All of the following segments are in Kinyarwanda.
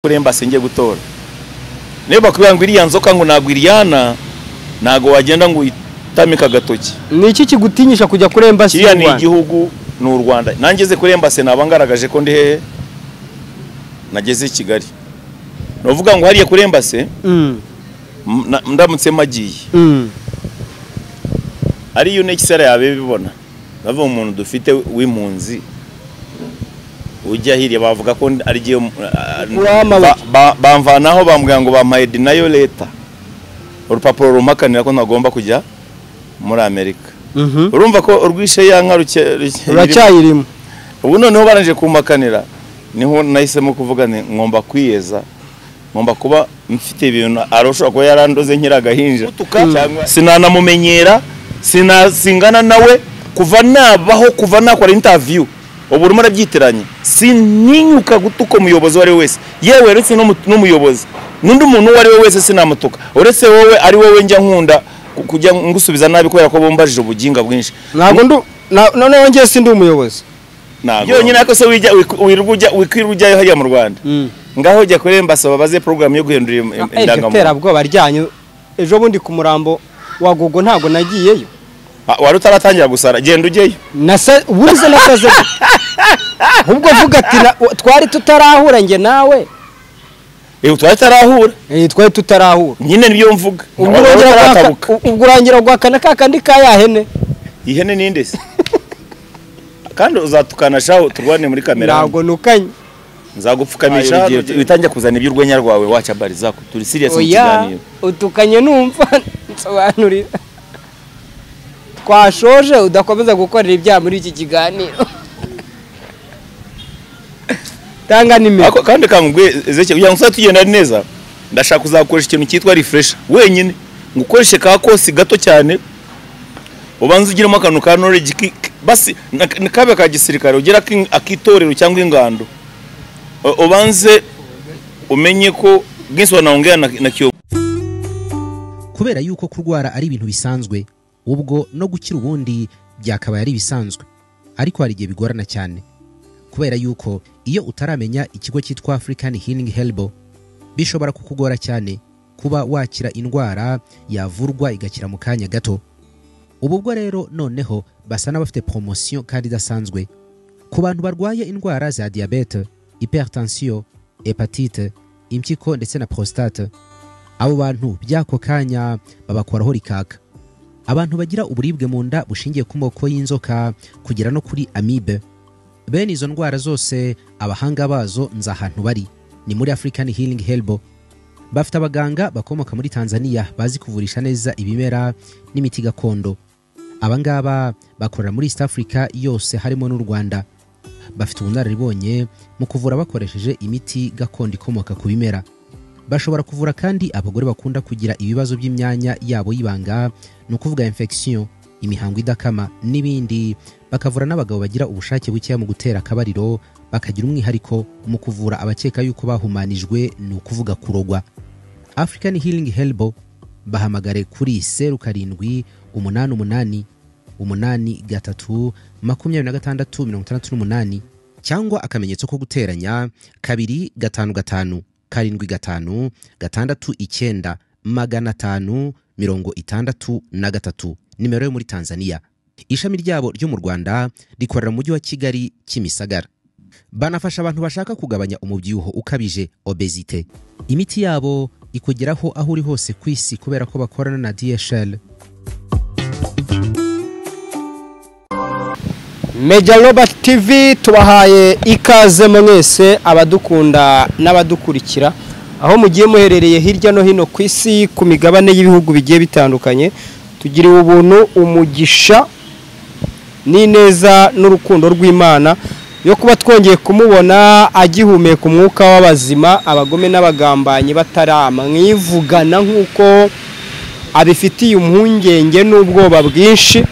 Kuri embassy ngiye gutora, niba bakubwira ngo iriya nzoka ngo ntabwo iryana, ntabwo wagenda ngo uyitamike agatoki. Ni iki kigutinyisha kujya kuri embassy? Kiriya ni igihugu, ni u Rwanda. Nangeze kuri embassy naba ngaragaje ko ndi hehe, nageze i Kigali. Ni uvuga ngo hariya kuri embassy ndamutse magiye ari UNHCR yabibona, bavuga umuntu dufite w'impunzi ujya hirya, bavuga ko ari giye bamvanaho, bambwira ngo bampaye denial letter, urupapuro rumpakanira ko ntagomba kujya muri Amerika. Urumva ko urwishe ya nka ruracyayirimo. Ubu noneho barangije kumpakanira, niho nahisemo kuvuga nti ngomba kwiyeza, ngomba kuba mfite ibintu aroshobora kuba yarandoze nkiri agahinja, sinanamumenyera, sinasingana nawe kuva nabaho, kuva nakora interview. Ubu urimo arabyitiranye, sininyuka gutuka umuyobozi uwo ari we wese, yewe uretse n'umuyobozi n'undi muntu uwo ari we wese sinamutuka, uretse wowe, ari wowe njya nkunda kujya ngusubiza nabi kubera ko bumbajije ubuginga bwinshi. Ntabwo noneho ngiye sindi umuyobozi yonyine, ariko se wikwirwa ujyayo hariya mu Rwanda, ngaho ujya kuri embassy babaze program yo guhindura indangamuntu. Iterabwoba ryanyu ejo bundi ku murambo wa Gogo ntabwo nagiyeyo. Wari utaratangira gusara, genda ujyeyo. Ubuze nasaze ubwo vuga ati twari tutarahura nge nawe. Twari tutarahura. Twari tutarahura. Nyine nibyo mvuga. Ubwo urangira guhakana ka kandi ka ya hene. Ihene ninde se? Kandi uzatukana shaho turwane muri kamera. Ntabwo nukanye. Nzagupfukamisha witangira kuzana iby'urwenya rwawe wacha bari zako. Turi serious mu kiganiro. Utukanye numva nsobanurira. Twashoje udakomeza gukorera ibyaha muri iki kiganiro. Tanga nimero. Ako kandi kangwe Ezekiel kugira ngo tugenda neza, ndashaka kuzakoresha ikintu cyitwa refresh wenyine, ngukoreshe ka kosi gato cyane, ubanze ugiremo akantu ka knowledge basi nakabe ka gisirikare, ugira akitorero cyangwa ingando, ubanze umenye ko bwinshi wanaongea na kiyo. Kubera yuko kurwara ari ibintu bisanzwe, ubwo no gukira ubundi byakabaye ari bisanzwe, ariko hari igihe bigorana cyane kubera yuko iyo utaramenya ikigo cyitwa African Healing Herbal bishobora kukugora cyane kuba wakira indwara yavurwa igakira mu kanya gato. Ubu bwo rero noneho basa n'abafite promotion kandi idasanzwe ku bantu barwaye indwara za diabete, hypertension, hepatite, impyiko ndetse na prostate. Abo bantu byako kanya babakoraho rikaka. Abantu bagira uburibwe mu nda bushingiye ku moko y'inzoka kugera no kuri amibe, bene izo ndwara zose abahanga bazo nza ahantu bari ni muri African Healing Herbal. Bafite abaganga bakomoka muri Tanzania bazi kuvurisha neza ibimera n'imiti gakondo. Abangaba bakorera muri East Africa yose harimo n'u Rwanda. Bafite ubunararibonye mu kuvura bakoresheje imiti gakondo ikomoka ku bimera. Bashobora kuvura kandi abagore bakunda kugira ibibazo by'imyanya yabo y'ibanga, ni ukuvuga infection, imihango idakama n'ibindi. Bakavura n'abagabo bagira ubushake bukeya mu gutera akabariro, bakagira umwihariko mu kuvura abakeka yuko bahumanijwe, ni ukuvuga kurogwa. African Healing Herbal bahamagare kuri 07 88 83 26 68 cyangwa akamenyetso ko guteranya 2 5 5 7 5 6 9 5 563, nimero yo muri Tanzania. Ishami ryabo ryo mu Rwanda rikorera mu mujyi wa Kigali Kimisagara. Banafasha abantu bashaka kugabanya umubyibuho ukabije, obesite. Imiti yabo ikugeraho aho uri hose ku isi kubera ko bakorana na DHL. Major Robert TV tubahaye ikaze mwese abadukunda n'abadukurikira aho mugiye muherereye hirya no hino ku isi, ku migabane y'ibihugu bigiye bitandukanye. Tugiriwe ubuntu, umugisha n'ineza n'urukundo rw'Imana yo kuba twongeye kumubona agihumeka umwuka w'abazima, abagome n'abagambanyi bataramwivugana nk'uko abifitiye impungenge n'ubwoba bwinshi.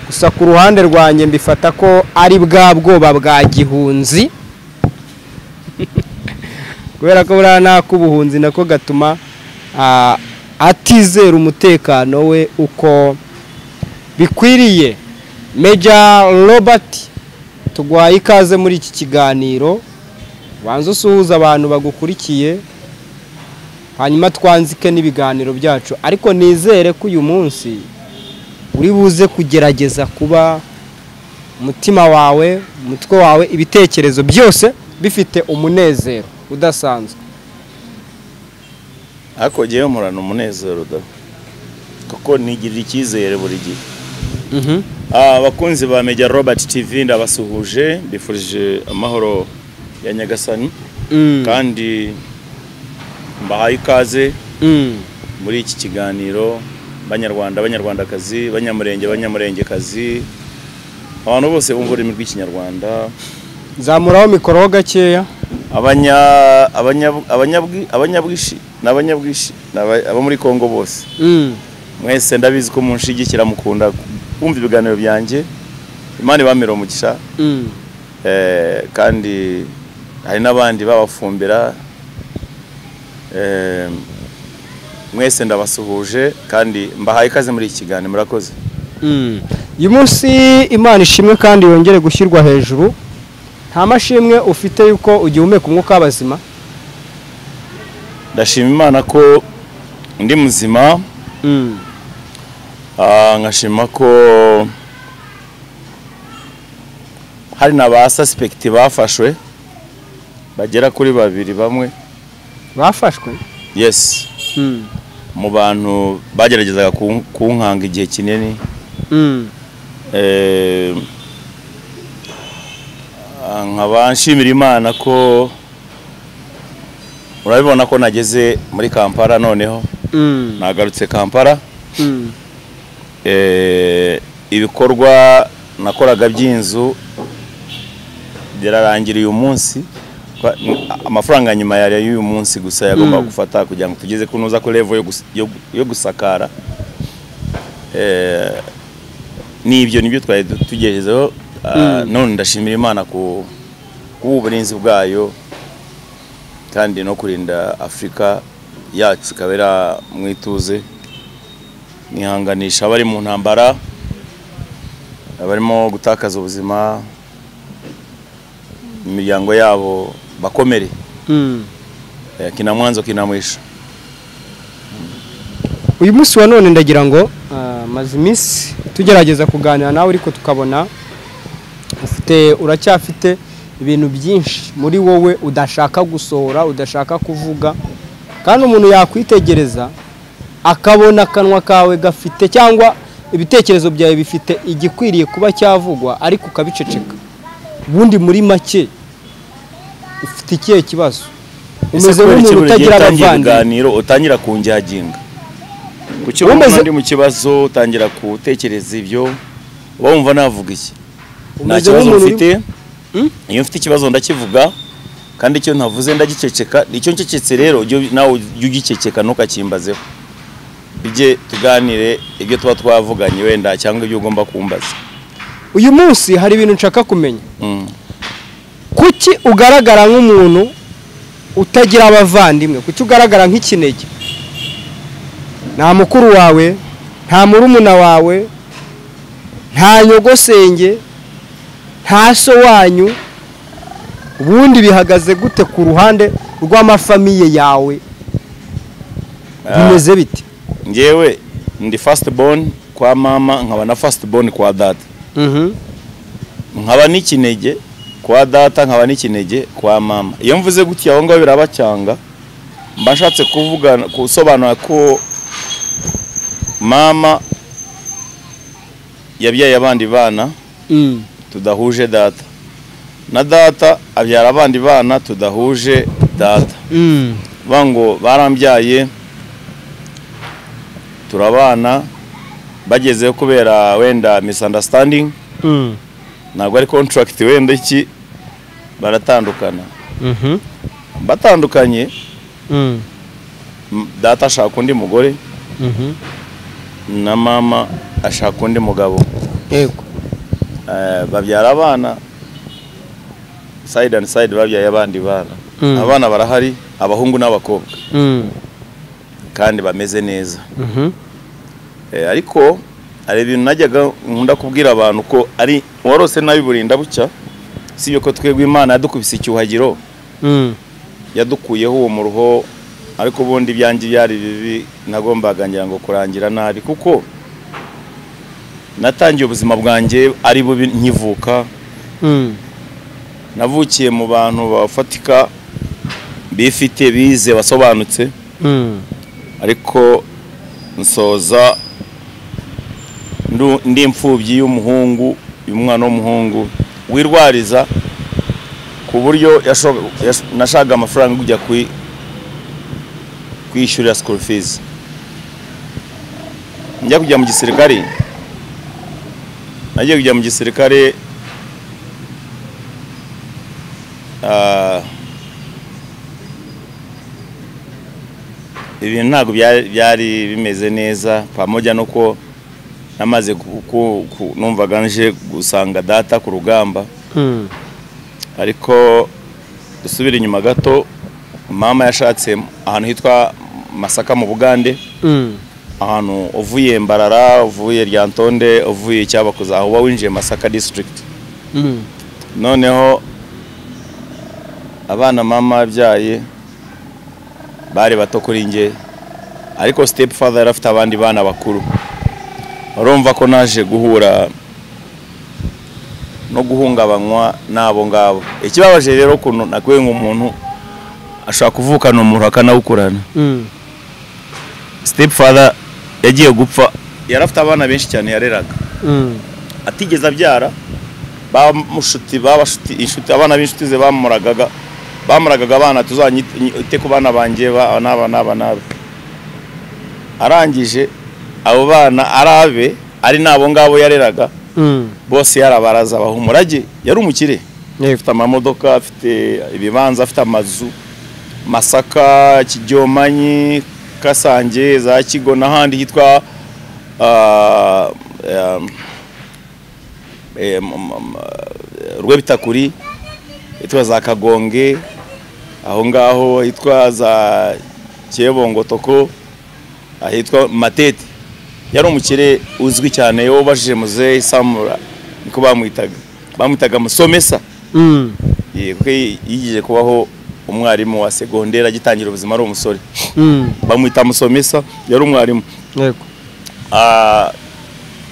Gusa ku ruhande rwanjye mbifata ko ari bwa bwoba bwa gihunzi, kubera ko buriya n'ak'ubuhunzi nako gatuma atizera umutekano we uko bikwiriye. Major Robert tugwaye ikaze muri iki kiganiro. Banza usuhuza abantu bagukurikiye, hanyuma twanzike n'ibiganiro byacu. Ariko nizere ko uyu munsi uri buze kugerageza kuba umutima wawe, umutwe wawe, ibitekerezo byose bifite umunezero udasanzwe. Ariko jyewe murana umunezero da, kuko nigirira icyizere buri gihe. Abakunzi ba Media Robert TV ndabasuhuje, mbifurije amahoro ya Nyagasani, kandi mbahaye ikaze muri iki kiganiro. Banyarwanda, banyarwandakazi, banyamurenge, banyamurengekazi, abantu bose bumva ururimi rw'Ikinyarwanda. Zamuraho mikoro gakeya. Abanyabwishi n'abanyabwishi abo muri Kongo bose, mwese ndabizi ko munshigikira, mukunda kumva ibiganiro byanjye. Imana ibamire umugisha. Kandi hari n'abandi babafumbira. Mwese ndabasuhuje kandi mbahaye ikaze muri iki kiganiro, murakoze. Uyu munsi Imana ishimwe kandi yongere gushyirwa hejuru. Nta mashimwe ufite yuko ugihumeka umwuka w'abazima? Ndashima Imana ko ndi muzima. Nkashima ko hari n'aba suspect bafashwe bagera kuri babiri, bamwe bafashwe. Yes. Mu bantu bageragezaga kunkanga igihe kinini. Nkaba nshimira Imana ko urabibona ko nageze muri Kampala noneho. Nagarutse Kampala. Ibikorwa nakoraga by'inzu birarangira uyu munsi. Amafaranga nyuma yari y'uyu munsi gusa yagomba gufata kugira ngo tugeze kunoza ko level yo gusakara. Nibyo nibyo twari tugejejeho. None ndashimira Imana ku uburinzi bwayo kandi no kurinda Afrika yacu kabera mwituze. Nihanganisha abari mu ntambara, abarimo gutakaza ubuzima, imiryango yabo bakomere. Kina mwanzo kina mwisho. Uyu munsi wa none ndagira ngo maze iminsi tugerageza kuganira nawe, ariko tukabona ufite, uracyafite ibintu byinshi muri wowe udashaka gusohora, udashaka kuvuga, kandi umuntu yakwitegereza akabona akanwa kawe gafite cyangwa ibitekerezo byawe bifite igikwiriye kuba cyavugwa, ariko ukabiceceka. Ubundi muri make ufite ikihe kibazo? Umeze nk'umuntu utagira abavandimwe, utangira kunjyaginga. Kuki ubona ndi mu kibazo utangira gutekereza ibyo wumva navuga iki? Nta kibazo mfite. Iyo mfite ikibazo ndakivuga, kandi icyo ntavuze ndagiceceka. Icyo ncecetse rero nawe ujye ugiceceka ntukakimbazeho. Bijye tuganire ibyo tuba twavuganye wenda cyangwa ibyo ugomba kumbaza. Uyu munsi hari ibintu nshaka kumenya. Kuki ugaragara nk'umuntu utagira abavandimwe? Kuki ugaragara nk'ikinege? Nta mukuru wawe, nta murumuna wawe, nta nyogosenge, nta so wanyu. Ubundi bihagaze gute ku ruhande rw'amafamiye yawe? Bimeze bite? Ngewe ndi first born kwa mama, nkaba na first born kwa data. Nkaba n'ikinege kwa data, nkaba n'ikinege kwa mama. Iyo mvuze gutya aho ngaho birabacyanga, mba nshatse kuvuga kusobanura ko mama yabyaye abandi bana tudahuje data, na data abyara abandi bana tudahuje data. Bango barambyaye turabana, bagezeyo kubera wenda misunderstanding, ntabwo ari contract wenda iki, baratandukana. Batandukanye, data ashaka undi mugore, na mama ashaka undi mugabo. Yego. Babyara abana side and side, babyaye abandi bana. Abana barahari, abahungu n'abakobwa, kandi bameze neza. Ariko hari ibintu najyaga nkunda kubwira abantu ko ari warose nabiburinda bucya, si ko twebwe Imana yadukubise icyuhagiro Yadukuyeho uwo muruho, ariko ubundi ibyanjye byari bibi, nagombaga ngira ngo kurangira nabi, kuko natangiye ubuzima bwanjye ari bubi nkivuka. Navukiye mu bantu bafatika, bifite, bize, basobanutse, ariko nsoza ndi imfubyi y'umuhungu, umwana w'umuhungu wirwariza ku buryo nashaka amafaranga kujya kwishyurira school fees. Njya kujya mu gisirikare, nagiye kujya mu gisirikare ibintu ntabwo byari bimeze neza, pamoja nuko namaze numvaga nje gusanga data ku rugamba. Ariko dusubira inyuma gato, mama yashatse ahantu hitwa Masaka mu Bugande, ahantu uvuye Mbarara, uvuye Ryantonde, uvuye Cyabakuza, aho winjiye Masaka district. Noneho abana mama yabyaye bari bato kuri nge, ariko step father yari afite abandi bana bakuru. Urumva ko naje guhura no guhungabanywa nabo ngabo. Ikibabaje rero kuntu nakwe nk'umuntu ashaka kuvukana umuntu akanawukurana. Step father yagiye gupfa yari afite abana benshi cyane yareraga, atigeze abyara. Bamushuti babashuti inshuti abana b'inshuti ze bamuragaga abana tuzanyite ku bana banjye n'aba n'aba n'aba. Arangije abo bana arabe ari nabo ngabo yareraga bose yarabaraza abaha umurage. Yari umukire, afite amamodoka, afite ibibanza, afite amazu Masaka, Kijyomanyi, Kasange, za Kigo n'ahandi hitwa Rwebitakuri, hitwa za Kagonge, aho ngaho hitwa za Cyebongo-Toko, ahitwa Matete. Yari umukire uzwi cyane, yo bajije muzehe Samura niko bamwitaga Musomesa. Kuko yigije kubaho umwarimu wa segonderi agitangira ubuzima ari umusore. Bamwita Musomesa, yari umwarimu. Yego.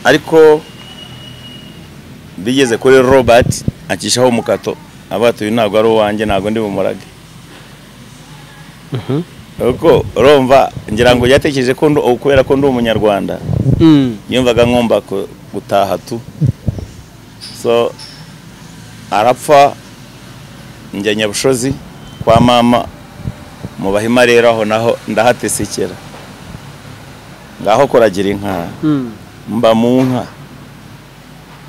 Ariko bigeze kuri Robert akishaho umukato, avuga uyu ntabwo ari uwanjye, ntabwo ndi bumurage. Uko urumva ngira ngo yatekereje ko kubera ko ndi umunyarwanda, yumvaga ngomba gutaha tu. So arapfa, njya Nyabushozi kwa mama mu Bahima, rero aho naho ndahatesekera, ngaho koragira inka, mba mu nka,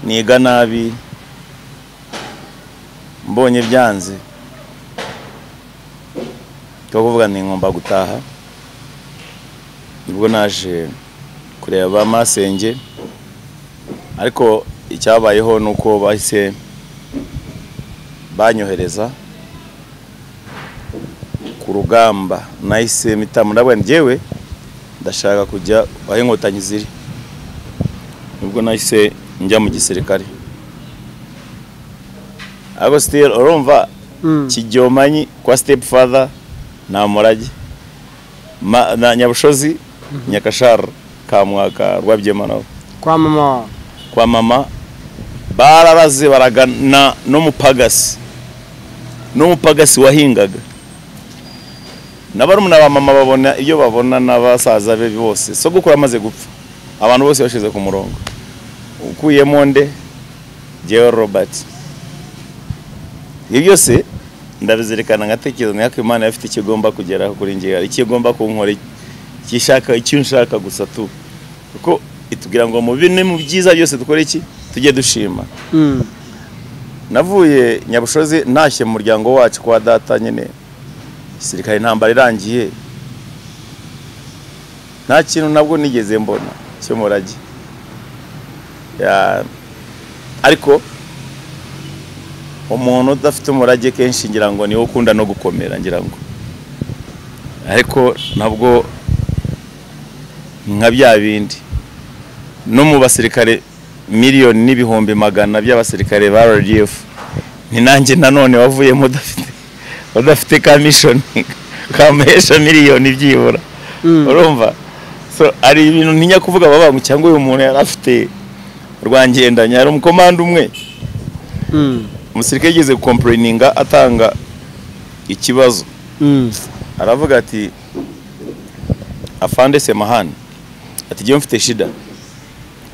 niga nabi, mbonye byanze cyo kuvuga ni ngomba gutaha. Nibwo naje kureba masenge, ariko icyabayeho nuko bahise banyohereza ku rugamba. Nahise mitamu ndabwo njyewe ndashaka kujya aho inkotanyi ziri, nibwo nahise njya mu gisirikare. Ariko still urumva Kijyomanyi kwa step father na murage na Nyabushozi, Nyakashar kamwaka Rwabyema nawe kwa mama bararaze baragana n'umupagasi wahingaga. N'abarumuna ba mama babona ibyo babona n'abasaza be bose. Sogokuru amaze gupfa, abantu bose bashize ku murongo, ukuyemo nde? Jewe Robert. Ibyo byose ndabizirikana ngatekereza nako Imana yafite ikigomba kugeraho kuri ngiye, ikigomba kunkora, ikishaka icyo nshaka gusa tu, kuko itubwira ngo mu bine mu byiza byose dukora iki tujye dushima. Navuye Nyabushozi ntashye mu muryango wacu kwa data nyine, gisirikare intambara irangiye, nta kintu nabwo nigeze mbona cyo murage. Ariko umuntu udafite umurage kenshi ngira ngo niwe ukunda no gukomera, ngira ngo, ariko nabwo nka bya bindi no mu basirikare 1,200,000 by'abasirikare ba RDF, ni nanjye nanone wavuyemo Udafite ka mission kamuhesha miliyoni byibura. Urumva? So ari ibintu ntinya kuvuga baba cyangwa uyu muntu yari afite rwangendanya, yari umukomanda umwe. Umusirikare yigeze complaininga atanga ikibazo. Aravuga ati afande Semahani, ati giye mfite shida.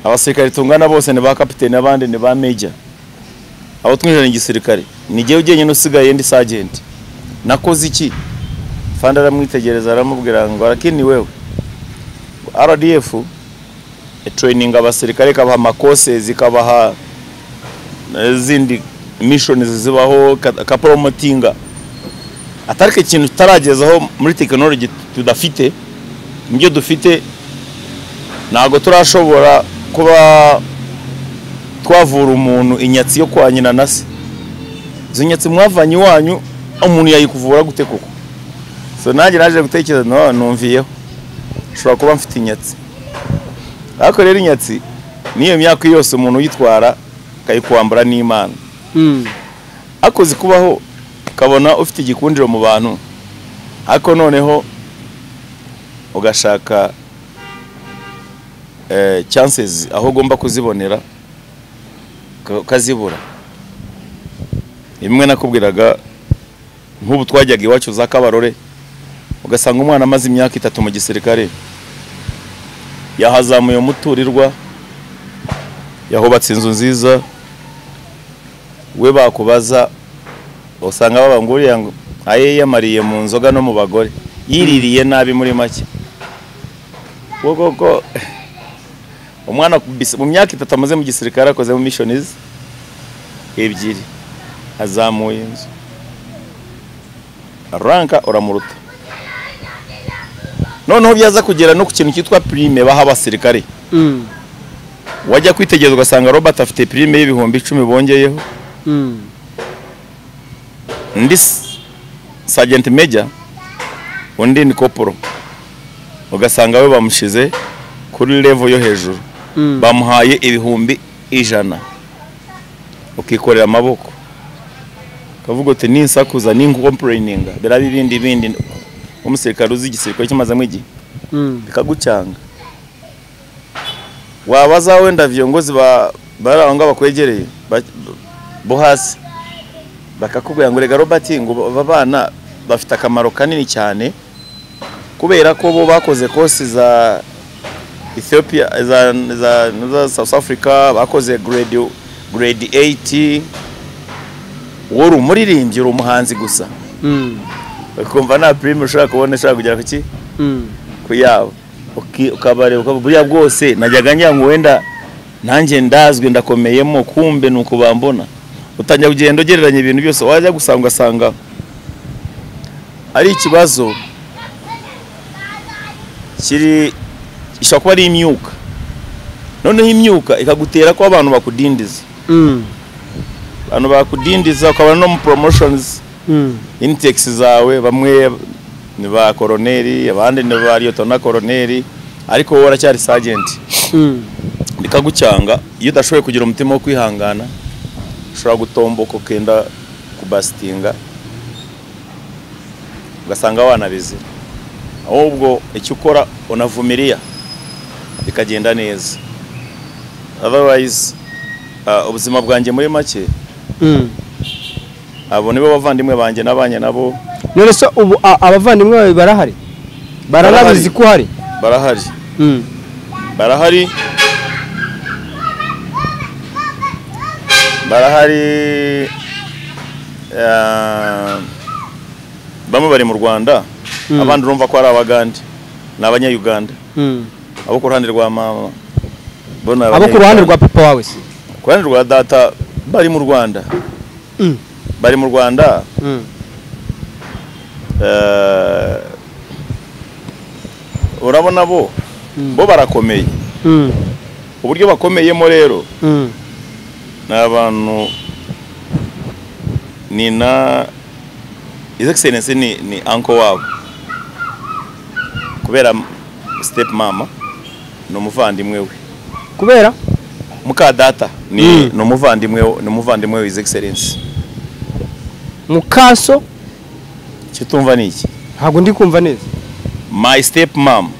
Abasirikare tungana bose ni ba capitaine abandi ni ba major. Abo twinjiranye igisirikare ni giye ugenye n'usigaye ndi sergeant. Nakoze iki? Afande aramwitegereza aramubwira ngo arakini wewe. RDF training abasirikare kabaha amakose zikabaha zindi missions zibaho kapromotinga. Atarike ikintu tutaragezaho muri technology tudafite, ibyo dufite ntago turashobora kuba twavura umuntu inyatsi yo kwa nyina na se. Izo nyatsi mwavanye iwanyu umuntu yayikuvura gute koko? So nanjye naje gutekereza no numviyeho ushobora kuba mfite inyatsi. Ariko rero inyatsi niyo myaka yose umuntu uyitwara akayikwambura n'Imana. Akoze kubaho ukabona ufite igikundiro mu bantu, ariko noneho ugashaka chances aho ugomba kuzibonera ukazibura. Imwe nakubwiraga nk'ubu twajyaga iwacu za Kabarore, ugasanga umwana amaze imyaka 3 mu gisirikare, yahazamuye umuturirwa, yahubatse inzu nziza, we bakubaza usanga babanguriye ngo aye yamariye mu nzoga no mu bagore, yiririye nabi muri make. Koko umwana mu myaka 3 amaze mu gisirikare akoze mu missions 2, azamuye inzu, ranka uramuruta. Noneho byaza kugera no ku kintu cyitwa prime baha abasirikare. Wajya kwitegereza ugasanga Robert afite prime y'ibihumbi 10 bongeyeho. Ndi sergeant major, undi ni corporal. Ugasanga we bamushize kuri level yo hejuru. Bamuhaye ibihumbi 100. Ukikorera amaboko. Kavuga uti ninsakuza ninkomplaininga birabi ibindi bindi. Umusirikare uzi igisirikare kimazemo igihe bikagucyanga. Wabaza wenda viongozi ba baranga bakwegereye bo hasi bakakubwira ngo rega Robert ngo babana bafite akamaro kanini cyane kubera ko bo bakoze course za Ethiopia za South Africa, bakoze grade 8. Wori umuririmbyi uri umuhanzi gusa. Bakumva nta prime ushaka kubona ushaka kugera kuki kuyabo ukabare ukaburiya bwose najyaga ngira ngo wenda nanjye ndazwe ndakomeyemo, kumbe nuko bambona. Utangira kugenda ugereranya ibintu byose, wajya gusanga ugasanga ari ikibazo kiri ishobora kuba ari imyuka. Noneho imyuka ikagutera ko abantu bakudindiza. Abantu bakudindiza ukabona no mu promotions intakes zawe, bamwe ni ba koroneri abandi ni ba lieutenant koroneri, ariko wowe uracyari sergeant. Bikagucyanga. Iyo udashoboye kugira umutima wo kwihangana ushobora gutomboka ukenda kubasitinga ugasanga wanabizira. Ahubwo icyo ukora unavumilia bikagenda neza. Otherwise ubuzima bwanjye muri make abo nibo bavandimwe banjye nabanye nabo. None se ubu abavandimwe bawe barahari? Bararabizi ko hari? Barahari. Barahari. Barahari. Bamwe bari mu Rwanda, abandi urumva ko ari Abagande n'Abanya-Uganda. Abo ku ruhande rwa mama, abo ku ruhande rwa papa wawe se? Ku ruhande rwa data bari mu Rwanda. Bari mu Rwanda. Urabona bo barakomeye. Uburyo bakomeyemo rero n'abantu ni na His Excellency ni uncle wabo, kubera step mama ni umuvandimwe we, kubera muka data ni umuvandimwe we, ni umuvandimwe we His Excellency. Mukaso Icyo tumva ni iki? Ntabwo ndi kumva neza. My step mom,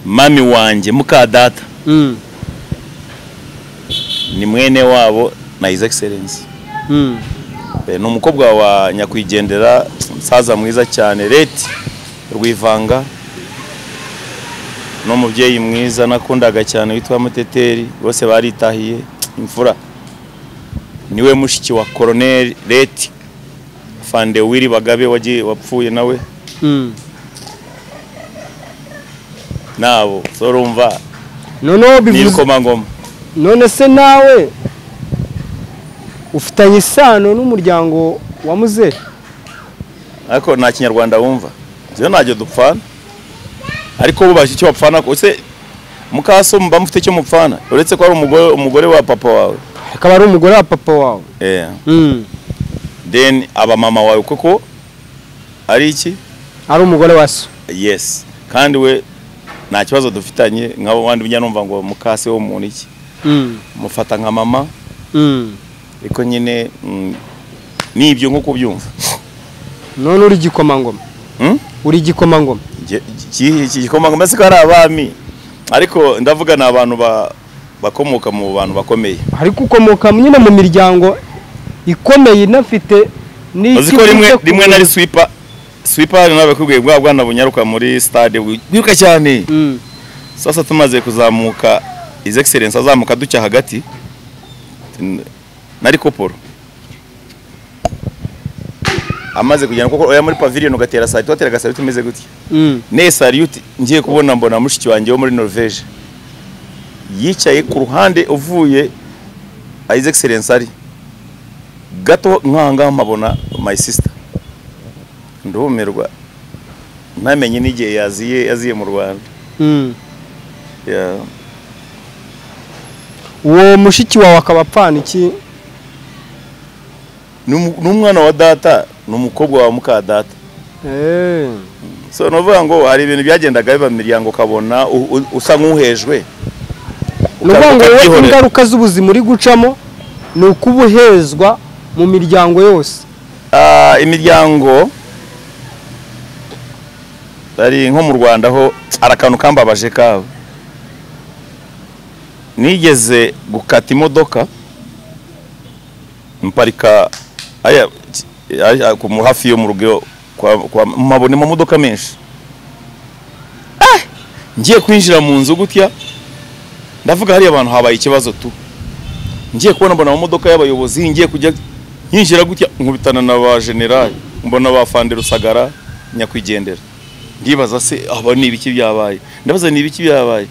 mami wanjye muka data, ni mwene wabo na His Excellence. Ni umukobwa wa nyakwigendera, umusaza mwiza cyane, Leti Rwivanga, n'umubyeyi mwiza nakundaga cyane witwa Muteteri, bose baritahiye imfura. Niwe mushiki wa Colonel Leti Fande Wiri Bagabe wagiye wapfuye nawe. Nabo sorumva noneho bivuze n'ibikomangoma. None se nawe ufitanye isano n'umuryango wa muzehe? Ariko nta kinyarwanda wumva, byo ntacyo dupfana, ariko bubashye icyo bapfana. Ese mukaso mba mufite icyo mupfana uretse ko ari umugore wa papa wawe? Akaba ari umugore wa papa wawe. Then aba mama wawe koko ari iki? Ari umugore wa so. Yes, kandi we nta kibazo dufitanye nk'abo bandi bijya numva ngo mukase wo muntu iki, mufata nka mama. Ariko nyine nibyo nko kubyumva. None uri gikomangoma? Uri gikomangoma? Igikomangoma siko ari abami, ariko ndavuga ni abantu bakomoka mu bantu bakomeye. Ariko ukomoka nyine mu miryango ikomeye inafite n'iki? Rimwe nari swiper swiper nawe bakubwiye bwa bwana bunyaruka muri stade wiruka cyane. Sasa tumaze kuzamuka, His Excellence azamuka ducya hagati, nari koporo amaze kugenda koko oya muri pavilion ugatera salute, wateraga salute imeze gutya. Ne salute ngiye kubona mbona mushiki wanjye wo muri Norvege yicaye ku ruhande uvuye His Excellence ari gato nkanga mpabona my sister, ndumirwa ntamenye n'igihe yaziye mu Rwanda. Yeah. Uwo mushiki wawe akaba apfana iki? N'umwana wa data, n'umukobwa wa muka data. So novuga ngo hari ibintu byagendaga biba miryango kabona usa nk'uhejwe. Nuvuga ngo wowe ingaruka z'ubuzima uri gucamo ni ukubuhezwa mu miryango yose. Imiryango ari nko mu Rwanda ho arakantu kambabaje kawe. Nigeze gukata imodoka mparika aya ku hafi yo mu rugo kwa mabone mu modoka menshi. Ngiye kwinjira mu nzu gutya ndavuga hari abantu habaye ikibazo tu. Ngiye kubona mbona mu modoka y'abayobozi, ngiye kujya nyinjira gutya nkubitana na ba general, mbona ba Fande Rusagara nyakwigendera. Ndibaza se aba ni ibiki byabaye? Ndabaza ni ibiki byabaye?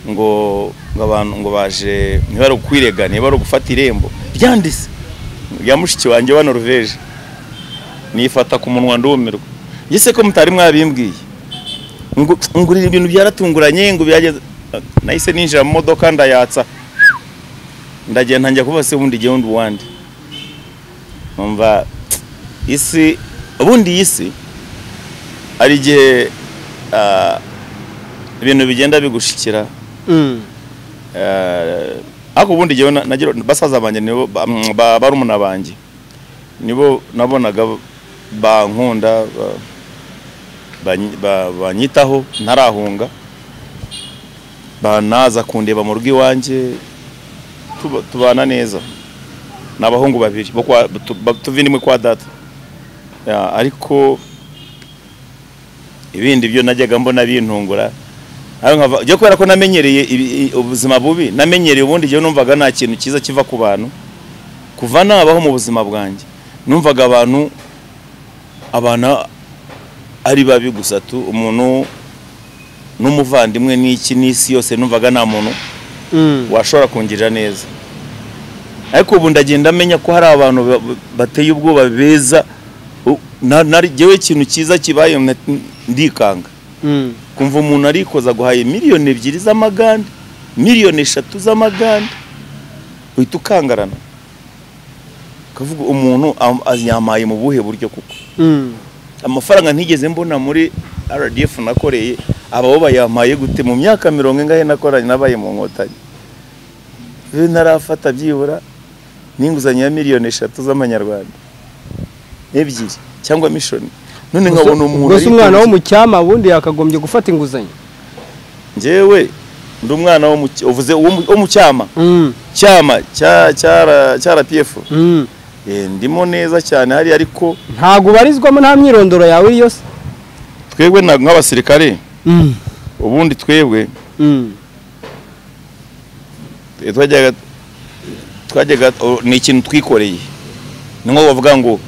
Ngo abantu ngo baje niba ari ukwirega, niba ari gufata irembo ryandise ya mushiki wanjye wa Norvege. Nifata ku munwa ndumirwa. Ngese ko mutari mwabimbwiye ngo ngurira ibintu byaratunguranye ngo byageze. Nahise ninjira mu modoka ndayatsa ndagenda njya kuba se ubundi gihe undi wandi. Numva isi ubundi isi ari gihe ibintu bigenda bigushikira. Ako ubundi gihe nagira basaza banje nibo barumuna banje nibo nabonaga bankunda banyitaho ntarahunga, banaza kundeba mu rugo iwanjye, tubana neza n'abahungu babiri bo tuvindimwe kwa data. Ariko ibindi byo najyaga mbona bintungura ayo kubera ko namenyereye ubuzima bubi, namenyereye ubundi gihe numvaga nta kintu cyiza kiva ku bantu. Kuva nabaho mu buzima bwanjye numvaga abantu abana ari babi gusa tu, umuntu n'umuvandimwe n'iki n'isi yose numvaga nta muntu washobora kungirira neza. Ariko ubu ndagenda menya ko hari abantu bateye ubwoba beza. Nari ikintu cyiza kibaye ndikanga kumva umuntu arikoza guhaye miliyoni 2 z'amagande, miliyoni 3 z'amagande, uhita ukangarana kavuga umuntu yamaye mu buhe buryo kuko amafaranga ntigeze mbona muri RDF nakoreye ababo bayamaye gute mu myaka 40 ingahe nakoranye nabaye mu nkotanyi narafata byibura n'inguzanyo ya miliyoni 3 z'amanyarwanda. ebyiri cyangwa mission. None nkabona umuntu ari umwana wo mu cyama ubundi yakagombye gufata inguzanyo. Njyewe ndi umwana wo uvuze wo mu cyama. Cyama cya cya RPF. Ndimo neza cyane hari ariko ntago ubarizwamo nta myirondoro yawe iri yose. Twebwe nk'abasirikare ubundi twebwe twajyaga ni ikintu twikoreye. Ni nko bavuga ngo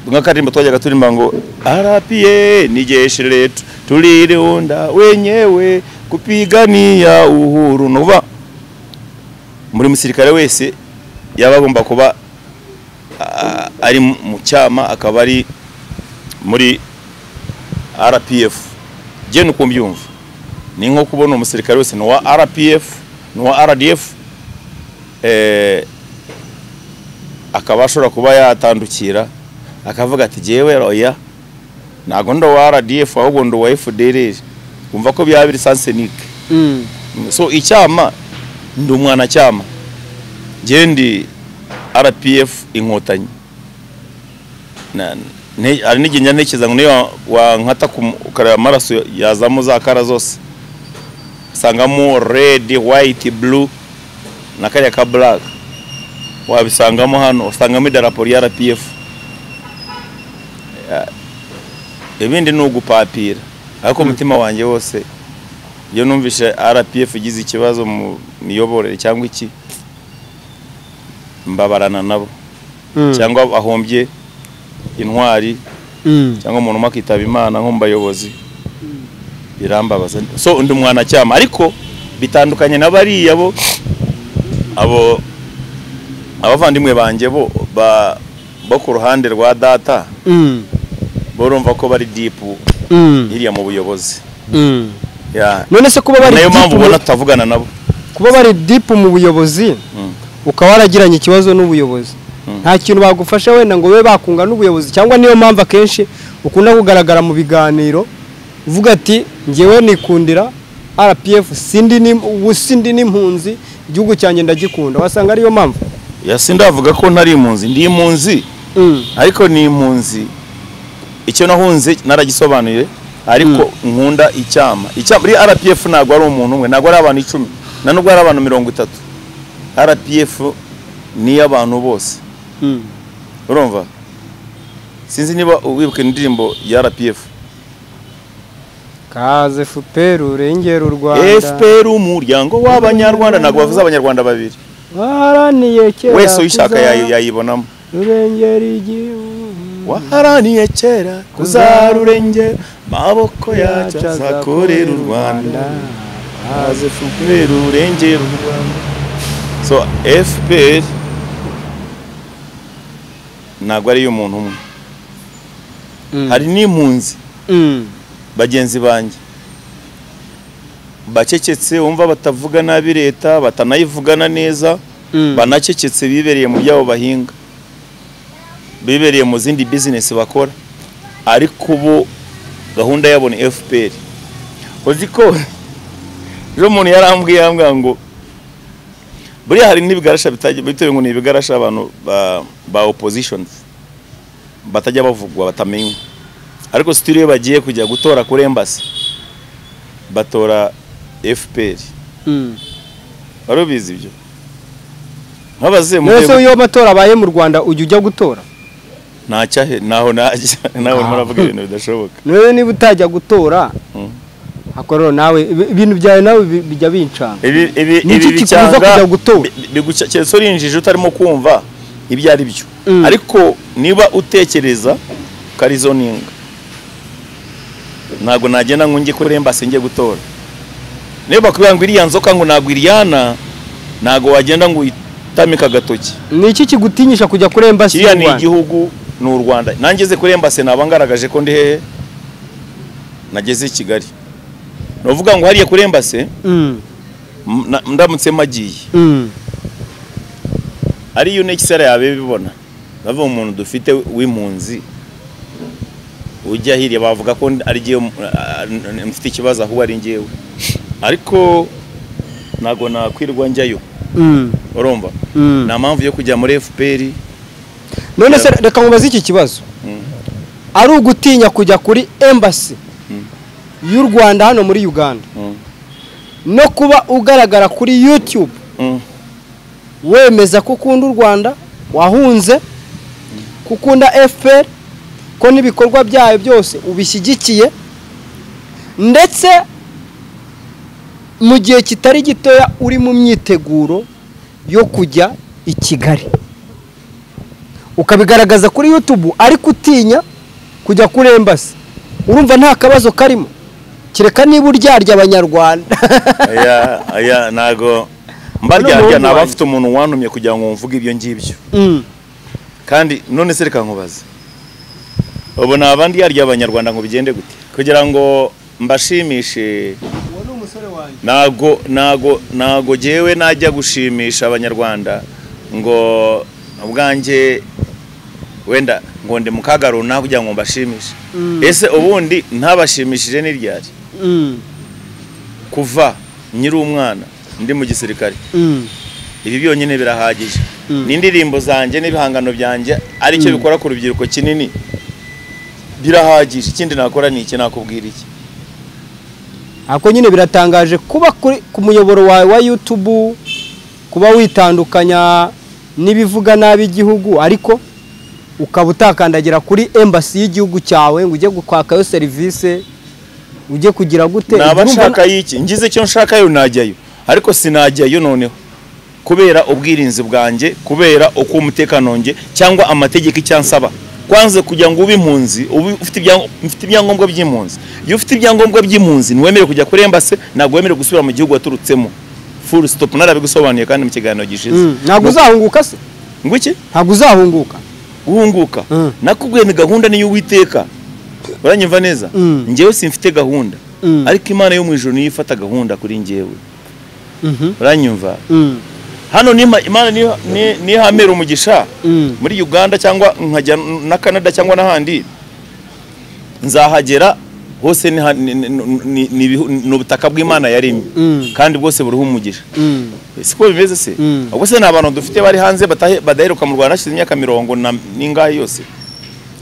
nk'akarimbo twajyaga turimba ngo RPA ni jeshi letu tuliliunda wenyewe kupigania uhuru. Nuva muri musirikare wese yabagomba kuba ari mu cyama akaba ari muri RPF. Je nuko mbyumva ni nko kubona umusirikare wese no wa RPF no wa RDF akaba ashobora kuba yatandukira akavuga ati jewe oya ntago ndo wa RDF ahubwo ndo wa FDLR. Umva ko byabiri sansenike. So icyama ndi umwana cyama. Je ndi RPF inkotanyi. Na ari n'igihe ntekereza ngo niyo wankata ukareba amaraso yazamo za kara zose usangamo red, white, blue na kariya ka black wabisangamo hano, usangamo idarapo ya RPF. Ibindi ni ugupapira ariko umutima wanjye wose iyo numvishe RPF igize ikibazo mu miyoborere cyangwa iki mbabarana nabo cyangwa ahombye intwari cyangwa umuntu makitaba Imana nko mbayobozi birambabaza. So undi mwana cyama ariko bitandukanye nabariya bo abo abavandimwe banje bo bo ku ruhande rwa data borumva ko bari deep iriya mu buyobozi. None se kuba bari nayo mpamvu ubona tutavugana nabo, kuba bari deep mu buyobozi ukaba waragiranye ikibazo n'ubuyobozi nta kintu bagufasha wenda ngo be bakunga n'ubuyobozi, cyangwa niyo mpamvu akenshi ukunda kugaragara mu biganiro uvuga ati ngewe nikundira RPF sindi ni sindi n'impunzi igihugu cyanjye ndagikunda, wasanga ariyo mpamvu. Ya sindavuga ko ntari impunzi, ndi impunzi ariko ni impunzi icyo nahunze naragisobanuye ariko nkunda icyama. Icyama muri RPF ntago ari umuntu umwe, ntago ari abantu 10 na nubwo ari abantu 30. RPF ni abantu bose. Urumva? Sinzi niba wibuka indirimbo ya RPF. Kaze FPR urengera u Rwanda. FPR umuryango w'abanyarwanda, ntago bavuze abanyarwanda babiri. Waharaniye kera wese uyishaka yayibonamo. Rurengera igihugu. Waharaniye kera kuzarurengera maboko yacu azakorera u Rwanda. Kaze FPR urengera u Rwanda. So FPR ntabwo ari umuntu umwe. Hari n'impunzi bagenzi banjye bacecetse wumva batavuga nabi leta, batanayivugana neza, banacecetse bibereye mu byabo bahinga, bibereye mu zindi business bakora, ariko bo gahunda yabo ni FPR. Uzi ko ejo umuntu yarambwiye ngo buriya hari n'ibigarasha bitewe ngo ni ibigarasha abantu ba oppositions batajya bavugwa batamenywa, ariko still bagiye kujya gutora kuri embassy batora FPR. Barubizi ibyo nkabaze mu nese iyo matora abaye mu Rwanda ujya ujya gutora ntacyahe naho najya nawe muravuga ibintu bidashoboka. None niba utajya gutora akorero nawe ibintu byawe nawe bijya bincanga ibi bicanga bigucekeza urinjije utarimo kumva ibyo ari byo. Ariko niba utekereza karizoninga ntago nagenda ngo njye kuri embassy ngiye gutora. Niba bakubwira ngo iriya nzoka ngo nagwa iriyana, ntago wagenda ngo uyitamika agatoki. Ni iki kigutinyisha kujya kuri embassy y'u Rwanda? Kiriya ni igihugu, ni u Rwanda. Nangeze kuri embassy naba ngaragaje ko ndi hehe, nageze i Kigali. Novuga ngo hariya kuri embassy ndamutse magiye ari UNHCR yabe bibona bavuga umuntu dufite w'impunzi ujya hirya bavuga ko ari giye mfite ikibazo aho ari ngewe, ariko nago nakwirwa njyayo. Urumva nta mpamvu yo kujya muri FPR. None se reka nkubaze iki kibazo. Ari ugutinya kujya kuri embassy y'u Rwanda hano muri Uganda no kuba ugaragara kuri YouTube wemeza ko ukunda u Rwanda wahunze, kukunda FPR, ko n'ibikorwa byayo byose ubishyigikiye, ndetse mu gihe kitari gitoya uri mu myiteguro yo kujya i Kigali, ukabigaragaza kuri YouTube ariko utinya kujya kuri embassy, urumva nta kabazo karimo kireka niba uryarya abanyarwanda? Aya nago mbaryarya, naba mfite umuntu wantumye kugira ngo mvuge ibyo ngibyo. Kandi none se reka nkubaze, ubu naba ndyarya abanyarwanda ngo bigende gute kugira ngo mbashimishe? Nago jewe najya gushimisha abanyarwanda ngo ubwanjye wenda ngo ndi mukaga runaka kugira ngo mbashimishe. Ese ubundi ntabashimishije ni ryari? Kuva nyiri umwana ndi mu gisirikare, ibi byonyine birahagije. N'indirimbo zanjye n'ibihangano byanjye aricyo bikora ku rubyiruko kinini birahagije. Ikindi nakora ni iki? Nakubwira iki? Ako nyine biratangaje kuba ku muyoboro wawe wa YouTube kuba witandukanya n'ibivuga nabi igihugu, ariko ukaba utakandagira kuri embassy y'igihugu cyawe ngo ujye gukwakayo service, ujye kugira gute? Naba nshaka iki? Ngize icyo nshaka yo najyayo, ariko sinajyayo noneho kubera ubwirinzi bwanjye, kubera uko umutekano wanjye cyangwa amategeko icyansaba. Kwanza kugira ngo ube impunzi ufite ibyangombwa by'impunzi. Iyo ufite ibyangombwa by'impunzi ntiwemerewe kujya kuri embassy, ntabwo wemerewe gusubira mu gihugu waturutsemo. Full stop. Narabigusobanuye kandi mu kiganiro gishize. Ntabwo uzahunguka se? Ngo iki? Ntabwo uzahunguka. Guhunguka nakubwiye ni gahunda niyo Uwiteka. Uranyumva neza? Njyewe simfite gahunda, ariko Imana yo mu ijuru niyo ifata gahunda kuri njyewe. Uranyumva? Hano Imana nihamera umugisha muri Uganda cyangwa nkajya na Canada cyangwa n'ahandi, nzahagera hose ni ubutaka bw'Imana yaremye kandi bwose buriho umugisha. Siko bimeze se? Ubwo se n'abantu dufite bari hanze badaheruka mu Rwanda hashize imyaka mirongo n'ingahe yose,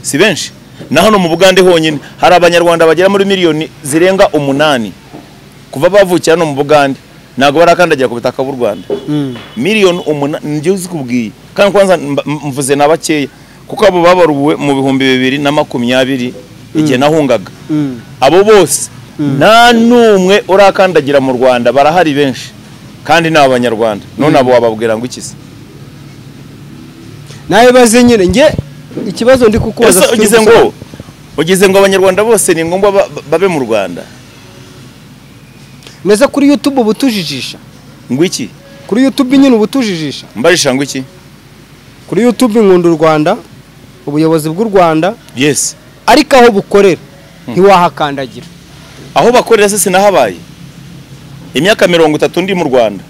si benshi. Na hano mu Bugande honyine hari abanyarwanda bagera muri miliyoni zirenga 8 kuva bavukira no mu Bugande, ntabwo barakandagira ku butaka bw'u Rwanda. Miliyoni 8 njye uzikubwiye, kandi kwanza mvuze na bakeya kuko abo babaruwe mu 2020 igihe nahungaga. Abo bose nta numwe urakandagira mu Rwanda, barahari benshi kandi ni abanyarwanda. None abo wababwira ngo iki se? Nawe baze nyine nge ikibazo ndi kukubaza, ugize ngo abanyarwanda bose ni ngombwa babe mu Rwanda? Meze kuri YouTube ubutujijisha ngo iki? Kuri YouTube nyine ubutujijisha mbarisha ngo iki? Kuri YouTube nkunda u Rwanda, ubuyobozi bw'u Rwanda. Yes, ariko aho bukorera ntiwahakandagira. Aho bakorera se sinahabaye imyaka 30 ndi mu Rwanda.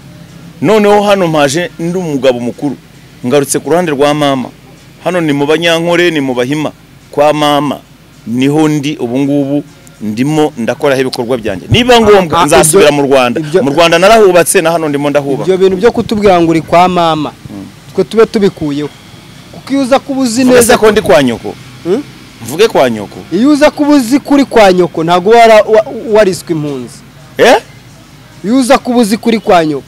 Noneho hano mpaje ndi umugabo mukuru, ngarutse ku ruhande rwa mama. Hano ni mu Banyankore, ni mu Bahima kwa mama, niho ndi ubu ngubu ndimo ndakoraho ibikorwa byanjye. Niba ngombwa nzasubira mu Rwanda. Mu Rwanda narahubatse na hano ndimo ndahubaka. Ibyo bintu byo kutubwira ngo uri kwa mama twe tube tubikuyeho, kuko iyo uza kubuzi neza ko ndi kwa nyoko. Mvuge kwa nyoko. Iyo uza kubuzi kuri kwa nyoko ntago wariswe impunzi. Iyo uza kubuzi kuri kwa nyoko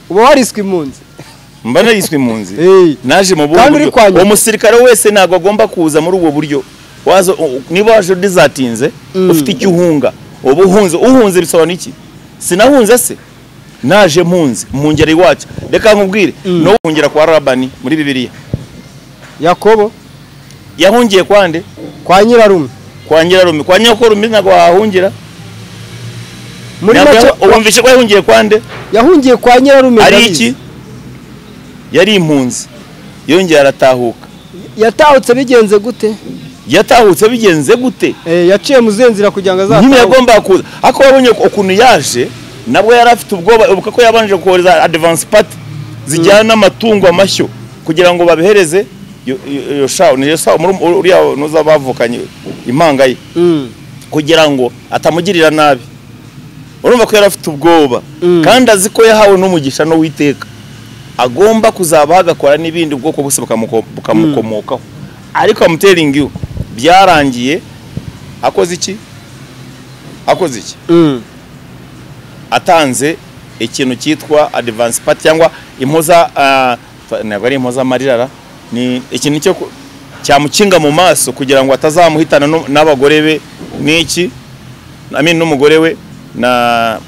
uba wariswe impunzi. Mba nariswe impunzi. Naje mu buryo umusirikare wese ntago agomba kuza muri ubwo buryo. Wazo niba waje dizatinze ufite icyo uhunga, ubu uhunze bisobanura iki? Sinahunze se? Naje mpunzi mpungera iwacu. Reka nkubwire, no uhungira kwa Labani muri Bibiliya. Yakobo yahungiye kwande? Kwa nyirarume. Kwa nyirarume, kwa nyokorume ntago wahungira. Muri make wumvishe ko yahungiye kwande? Yahungiye kwa nyirarume. Ari iki? Yari impunzi. Yongeye aratahuka. Yatahutse bigenze gute? Yatahutse bigenze gute? Yaciye muzenzira kugira ngo azatahuke. Nyine yagomba kuza. Ako wabonye ukuntu yaje, nabwo yari afite ubwoba, ubuka ko yabanje kohereza advance party zijyana amatungo amashyo kugira ngo babihereze Yoshawu, ni Yoshawu muri uriya nuza bavukanye impanga ye, kugira ngo atamugirira nabi. Urumva ko yari afite ubwoba kandi azi ko yahawe n'umugisha no witeka, agomba kuzaba agakora n'ibindi ubwoko bwose bukamukomokaho. Ariko I'm telling you, byarangiye akoze iki? Atanze ikintu cyitwa advance party cyangwa impoza, ntabwo ari impoza marirara, ni ikintu cyo cyamukinga mu maso kugira ngo atazamuhitana n'abagore be n'iki, I mean n'umugore we na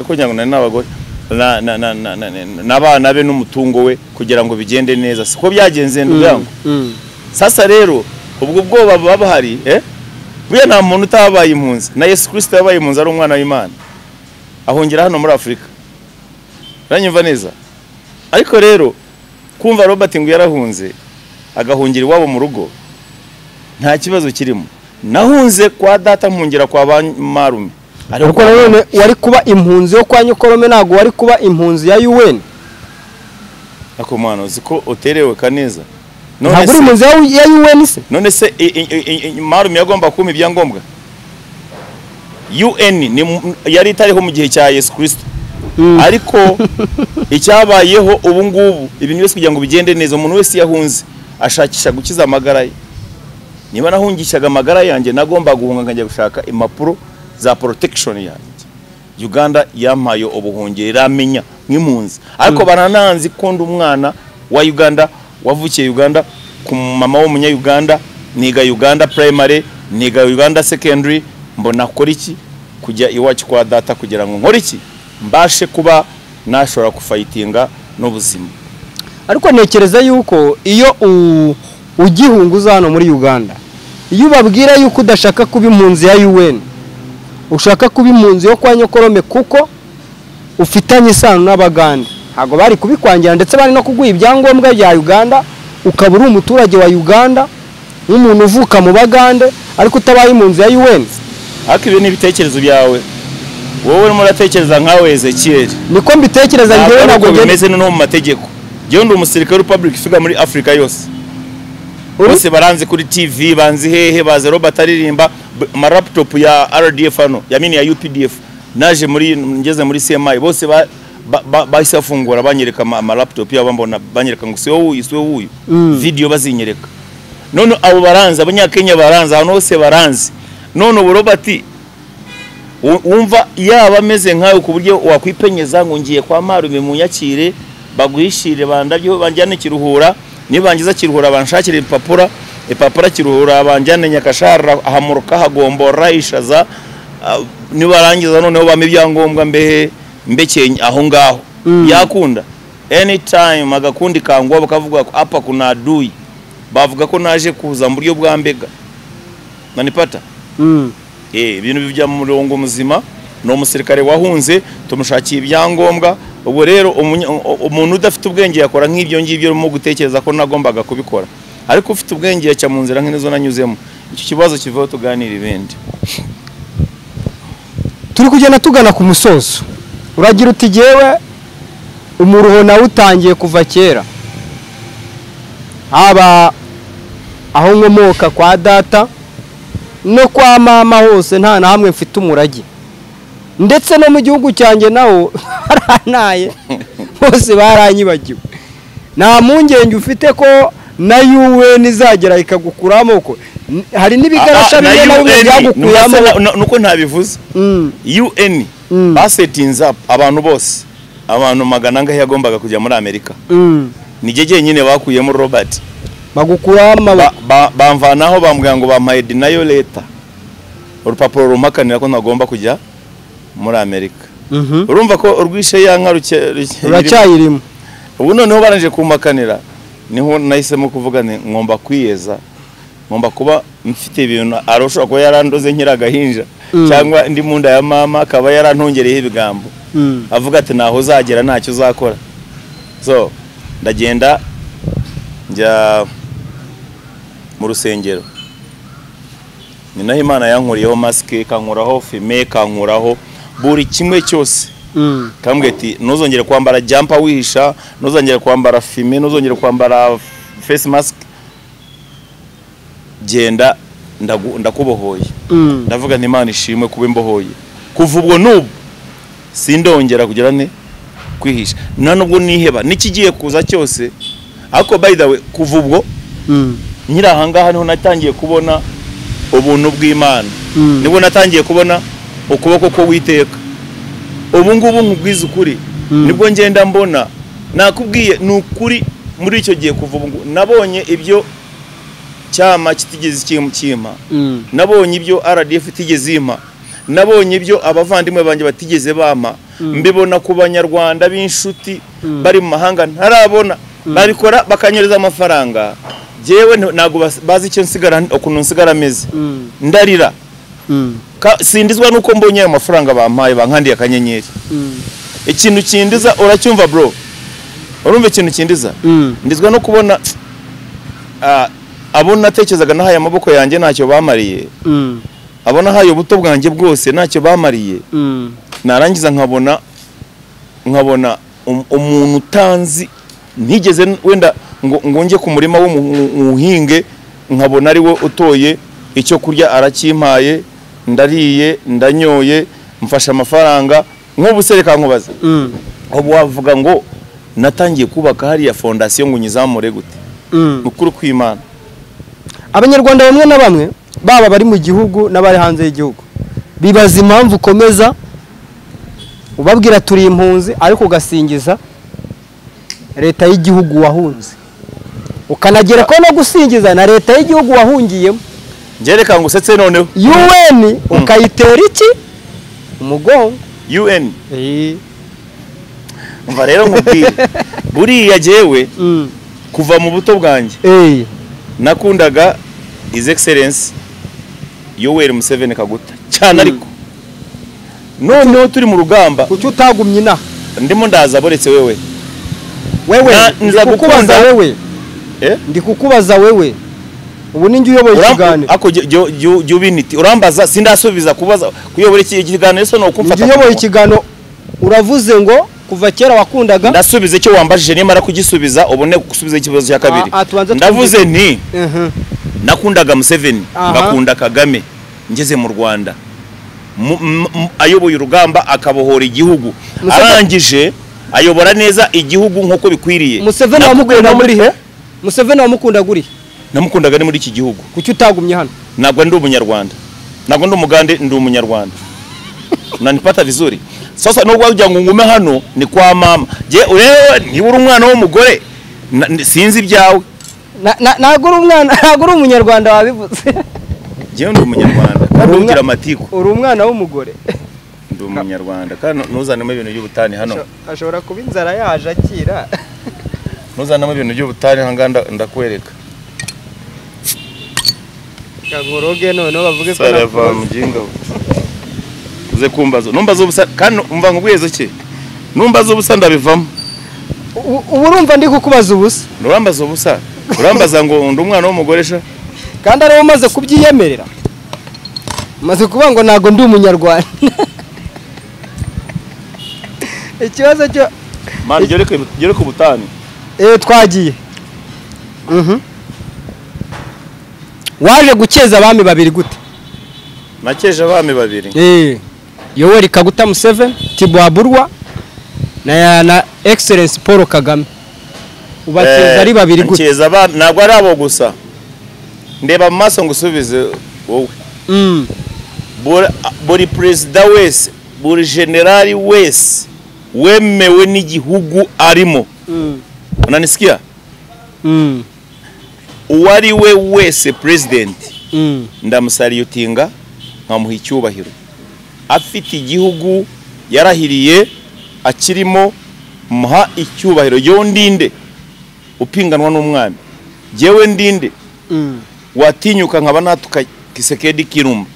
kugira ngo n'abagore n'abana be n'umutungo we kugira ngo bigende neza. Siko byagenze ndugango. Sasa rero ubwo bwoba buba buhari, buya nta muntu utabaye impunzi. Na Yesu Kristo yabaye impunzi ari umwana w'Imana, ahungira hano muri Afrika. Uranyumva neza? Ariko rero kumva Robert ngo yarahunze agahungira iwabo mu rugo, nta kibazo kirimo. Nahunze kwa data mpungira kwa marume. Ariko nanone wari kuba impunzi yo kwa nyokorome, ntago wari kuba impunzi ya UN. Ako mwana uziko uterewe kaneza. Ntabwo uri impunzi ya UN se? None se marume yagomba kumpa ibyangombwa? UN ni yari itariho mu gihe cya Yesu Kristo. Ariko icyabayeho ubu ngubu ibintu byose kugira ngo bigende neza, umuntu wese yahunze ashakisha gukiza amagara ye. Niba nahungishaga amagara yanjye nagomba guhunga nkajya gushaka impapuro za protection yanjye. Uganda yampaye ubuhungiro iramenya nk'impunzi. Ariko barananzi ko ndi umwana wa Uganda, wavukiye Uganda ku mama w'umunya Uganda, niga Uganda primary, niga Uganda secondary, mbona kora iki kujya iwacu kwa data kugira ngo nkore iki mbashe kuba nashobora kufayitinga n'ubuzima. Ariko ntekereza yuko iyo ugihunguza hano muri Uganda, iyo ubabwira yuko udashaka kuba impunzi ya UN, ushaka kuba impunzi yo kwa nyokorome kuko ufitanye isano n'Abagande, ntago bari kubikwangira, ndetse bari no kuguha ibyangombwa bya Uganda ukaba uri umuturage wa Uganda nk'umuntu uvuka mu Bagande ariko utabaye impunzi ya UN. Ariko ibi ni ibitekerezo byawe, wowe urimo uratekereza nkawe Ezekiel. Niko mbitekereza njyewe, ntabwo bimeze no mu mategeko. Njyewe ndi umusirikare public figure muri Africa yose. Bose baranze kuri TV, banzi hehe, baze Robert aririmba ama laptop ya RDF hano, ya mini ya UPDF. Naje muri ngeze muri CMI bose bahise bafungura banyereka ama laptop yabo, mbona banyereka ngo si wowe uyu, si wowe uyu. Video bazinyereka. None abo baranze, abanyakenya baranze, ahantu hose baranze. None ubu Robert wumva yaba ameze nkawe ku buryo wakwipenyeza ngo ngiye kwa marume munyakire baguhishire bandabyo banjyane Kiruhura, nibangiza Kiruhura banshakire ipapura Kiruhura banjyane Nyakashara ahamuruka hagombora ishaza, nibarangiza noneho bame ibyangombwa mbehe mbeke aho ngaho. Yakunda anytime agakundi kangwa bakavuga ko apa kuna adui, bavuga ko naje kuza mu buryo bwa mbega. Nanipata ibintu bijya mu murongo muzima. No umusirikare wahunze tumushakiye ibyangombwa. Ubwo rero umuntu udafite ubwenge yakora nk'ibyo ngibyo urimo gutekereza ko nagombaga kubikora, ariko ufite ubwenge yaca mu nzira nk'izo nanyuzemo. Icyo kibazo kivaho tuganira ibindi. Turi kugenda tugana ku musozo. Uragira uti jewe umuruho nawe utangiye kuva kera, haba aho nkomoka kwa data no kwa mama hose nta na hamwe mfite umurage, ndetse no mu gihugu cyanjye naho baranaye bose baranyibagiwe. Nta mpungenge ufite ko na UN izagera ikagukuramo ko hari n'ibigarasha bimwe na bimwe byagukuyamo? Nuko ntabivuze. UN basetinze up abantu bose, abantu magana angahe yagombaga kujya muri Amerika. Ni jeje nyine bakuyemo Robert, bagukuramo bamvanaho bambwira ngo bampaye denial letter, urupapuro rumpakanira ko ntagomba kujya muri Amerika. Urumva ko urwishe yankaruke ruracyayirimo. Ubu noneho baranje kumakanira, niho nahisemo kuvuga nti ngomba kwiyeza, ngomba kuba mfite ibintu aroshobora kuba yarandoze nkiri agahinja cyangwa ndi mu nda ya mama akaba yarantongereye ibigambo avuga ati naho uzagera ntacyo uzakora. So ndagenda njya mu rusengero, ni naho Imana yankuriyeho masike, kankuraho fime, kankuraho buri kimwe cyose. Kambwira ati ntuzongere kwambara jumper wihisha, ntuzongere kwambara fime, ntuzongere kwambara face mask, genda ndakubohoye. Ndavuga nti Imana ishimwe kuba imbohoye. Kuva ubwo n'ubu sindongera kugira ne kwihisha, nta nubwo niheba n'ikigiye kuza cyose. Ariko by the way, kuva ubwo Nkiri aha ngaha niho natangiye kubona ubuntu bw'Imana, nibwo natangiye kubona ukuboko ko witeka. Ubu ngubu nkubwiza ukuri, nibwo ngenda mbona, nakubwiye ni ukuri. Muri icyo gihe kuva ubu nabonye ibyo cyama kitigeze kimpa, nabonye ibyo RDF itigeze impa, nabonye ibyo abavandimwe banjye batigeze bampa, mbibona ku banyarwanda b'inshuti bari mu mahanga ntarabona, babikora bakanyereza amafaranga. Jewe ntago bazi icyo nsigara, ukuntu nsigara ameze, ndarira. Sindizwa nuko mbonye ayo mafaranga bampaye bankandiye akanyenyeri. Ikintu kindiza uracyumva bro, urumva ikintu kindiza? Ndizwa no kubona abo natekerezaga nahaye amaboko yanjye ntacyo bamariye, abo nahaye ubuto bwanjye bwose ntacyo bamariye, narangiza nkabona umuntu utanzi ntigeze wenda ngo njye ku murima w'umuhinge, nkabona ari we utoye icyo kurya arakimpaye, ndariye ndanyoye, mfasha amafaranga. Nk'ubu se reka nkubaze, ubu wavuga ngo natangiye kubaka hariya fondasiyo ngo nyizamure gute? Mukuru kw'Imana. Abanyarwanda bamwe na bamwe baba bari mu gihugu n'abari hanze y'igihugu bibaza impamvu ukomeza ubabwira turi impunzi, ariko ugasingiza leta y'igihugu wahunze, ukanagera ko no gusingiza na leta y'igihugu wahungiyemo. Ngereka ngo usetse noneho UN ukayitera iki umugongo? UN umva rero nkubwire, buriya jewe kuva mu buto bwanjye nakundaga His Excellence Yoweri Museveni Kaguta cyane, ariko noneho turi mu rugamba. Kuki utagumye inaha? Ndimo ndaza boretse wewe. Wewe nza gukunda wewe. Ndi kukubaza wewe. Ubu ninjye uyoboye ikiganiro. Ako jubiniti urambaza sindasubiza kubaza kuyobora iki kiganiro so no kumfata. Njye uyoboye ikiganiro uravuze ngo kuva kera wakundaga. Ndasubiza icyo wambajije, nimara kugisubiza ubone gusubiza ikibazo cya kabiri. Ndavuze nti nakundaga Museveni, ngakunda Kagame ngeze mu Rwanda. Ayoboye urugamba akabohora igihugu, arangije ayobora neza igihugu nkuko bikwiriye. Museveni wamukunda muri he? Museveni wamukundaga uri? Namukundaga ni muri iki gihugu. Kuki utagumye hano? Ntabwo ndi umunyarwanda, ntabwo ndi umugande, ndi umunyarwanda. Unanipata vizuri? Sasa nubwo wagira ngo ngume hano ni kwa mama. Je, urewe niba uri umwana w'umugore sinzi ibyawe. Ntabwo uri umwana, ntabwo uri umunyarwanda wabivuze. Jewe ndi umunyarwanda kandi ugira amatiku. Uri umwana w'umugore. Ndi umunyarwanda kandi ntuzanemo ibintu by'ubutani hano. Ashobora kuba inzara yaje akira. Ntuzanemo ibintu by'ubutani hanga ndakwereka. Kagoroge noneho bavuge ko sarava mujinga. Uze kumbaza. Numbaza ubusa kandi umva ngubweze ki? Numbaza ubusa ndabivamo. Ubu urumva ndi kukubaza ubusa. Urambaza ubusa. Urambaza ngo ndi umwana w'umugore sha? Kandi ari umaze kubyiyemerera. Maze kuvuga ngo ntago ndi umunyarwanda. Ikibazo cyo man gere ku butani. Twagiye. Waje gukeza abami babiri gute? Nakeje abami babiri. Yoweri Kaguta Museveni, Tibuhaburwa na Excellence Paul Kagame. Ubakeza ari babiri gute? Nkeza abami ntabwo ari abo gusa. Ndeba mu maso ngusubize wowe. Buri president wese, buri generali wese wemewe n'igihugu arimo. Unanisikia? Uwari we wese president ndamusalutinga nkamuha icyubahiro. Afite igihugu yarahiriye akirimo, muha icyubahiro. Yo ndinde upinganwa n'umwami, jewe ndinde watinyuka nkaba natuka Kisekedi Kirumba,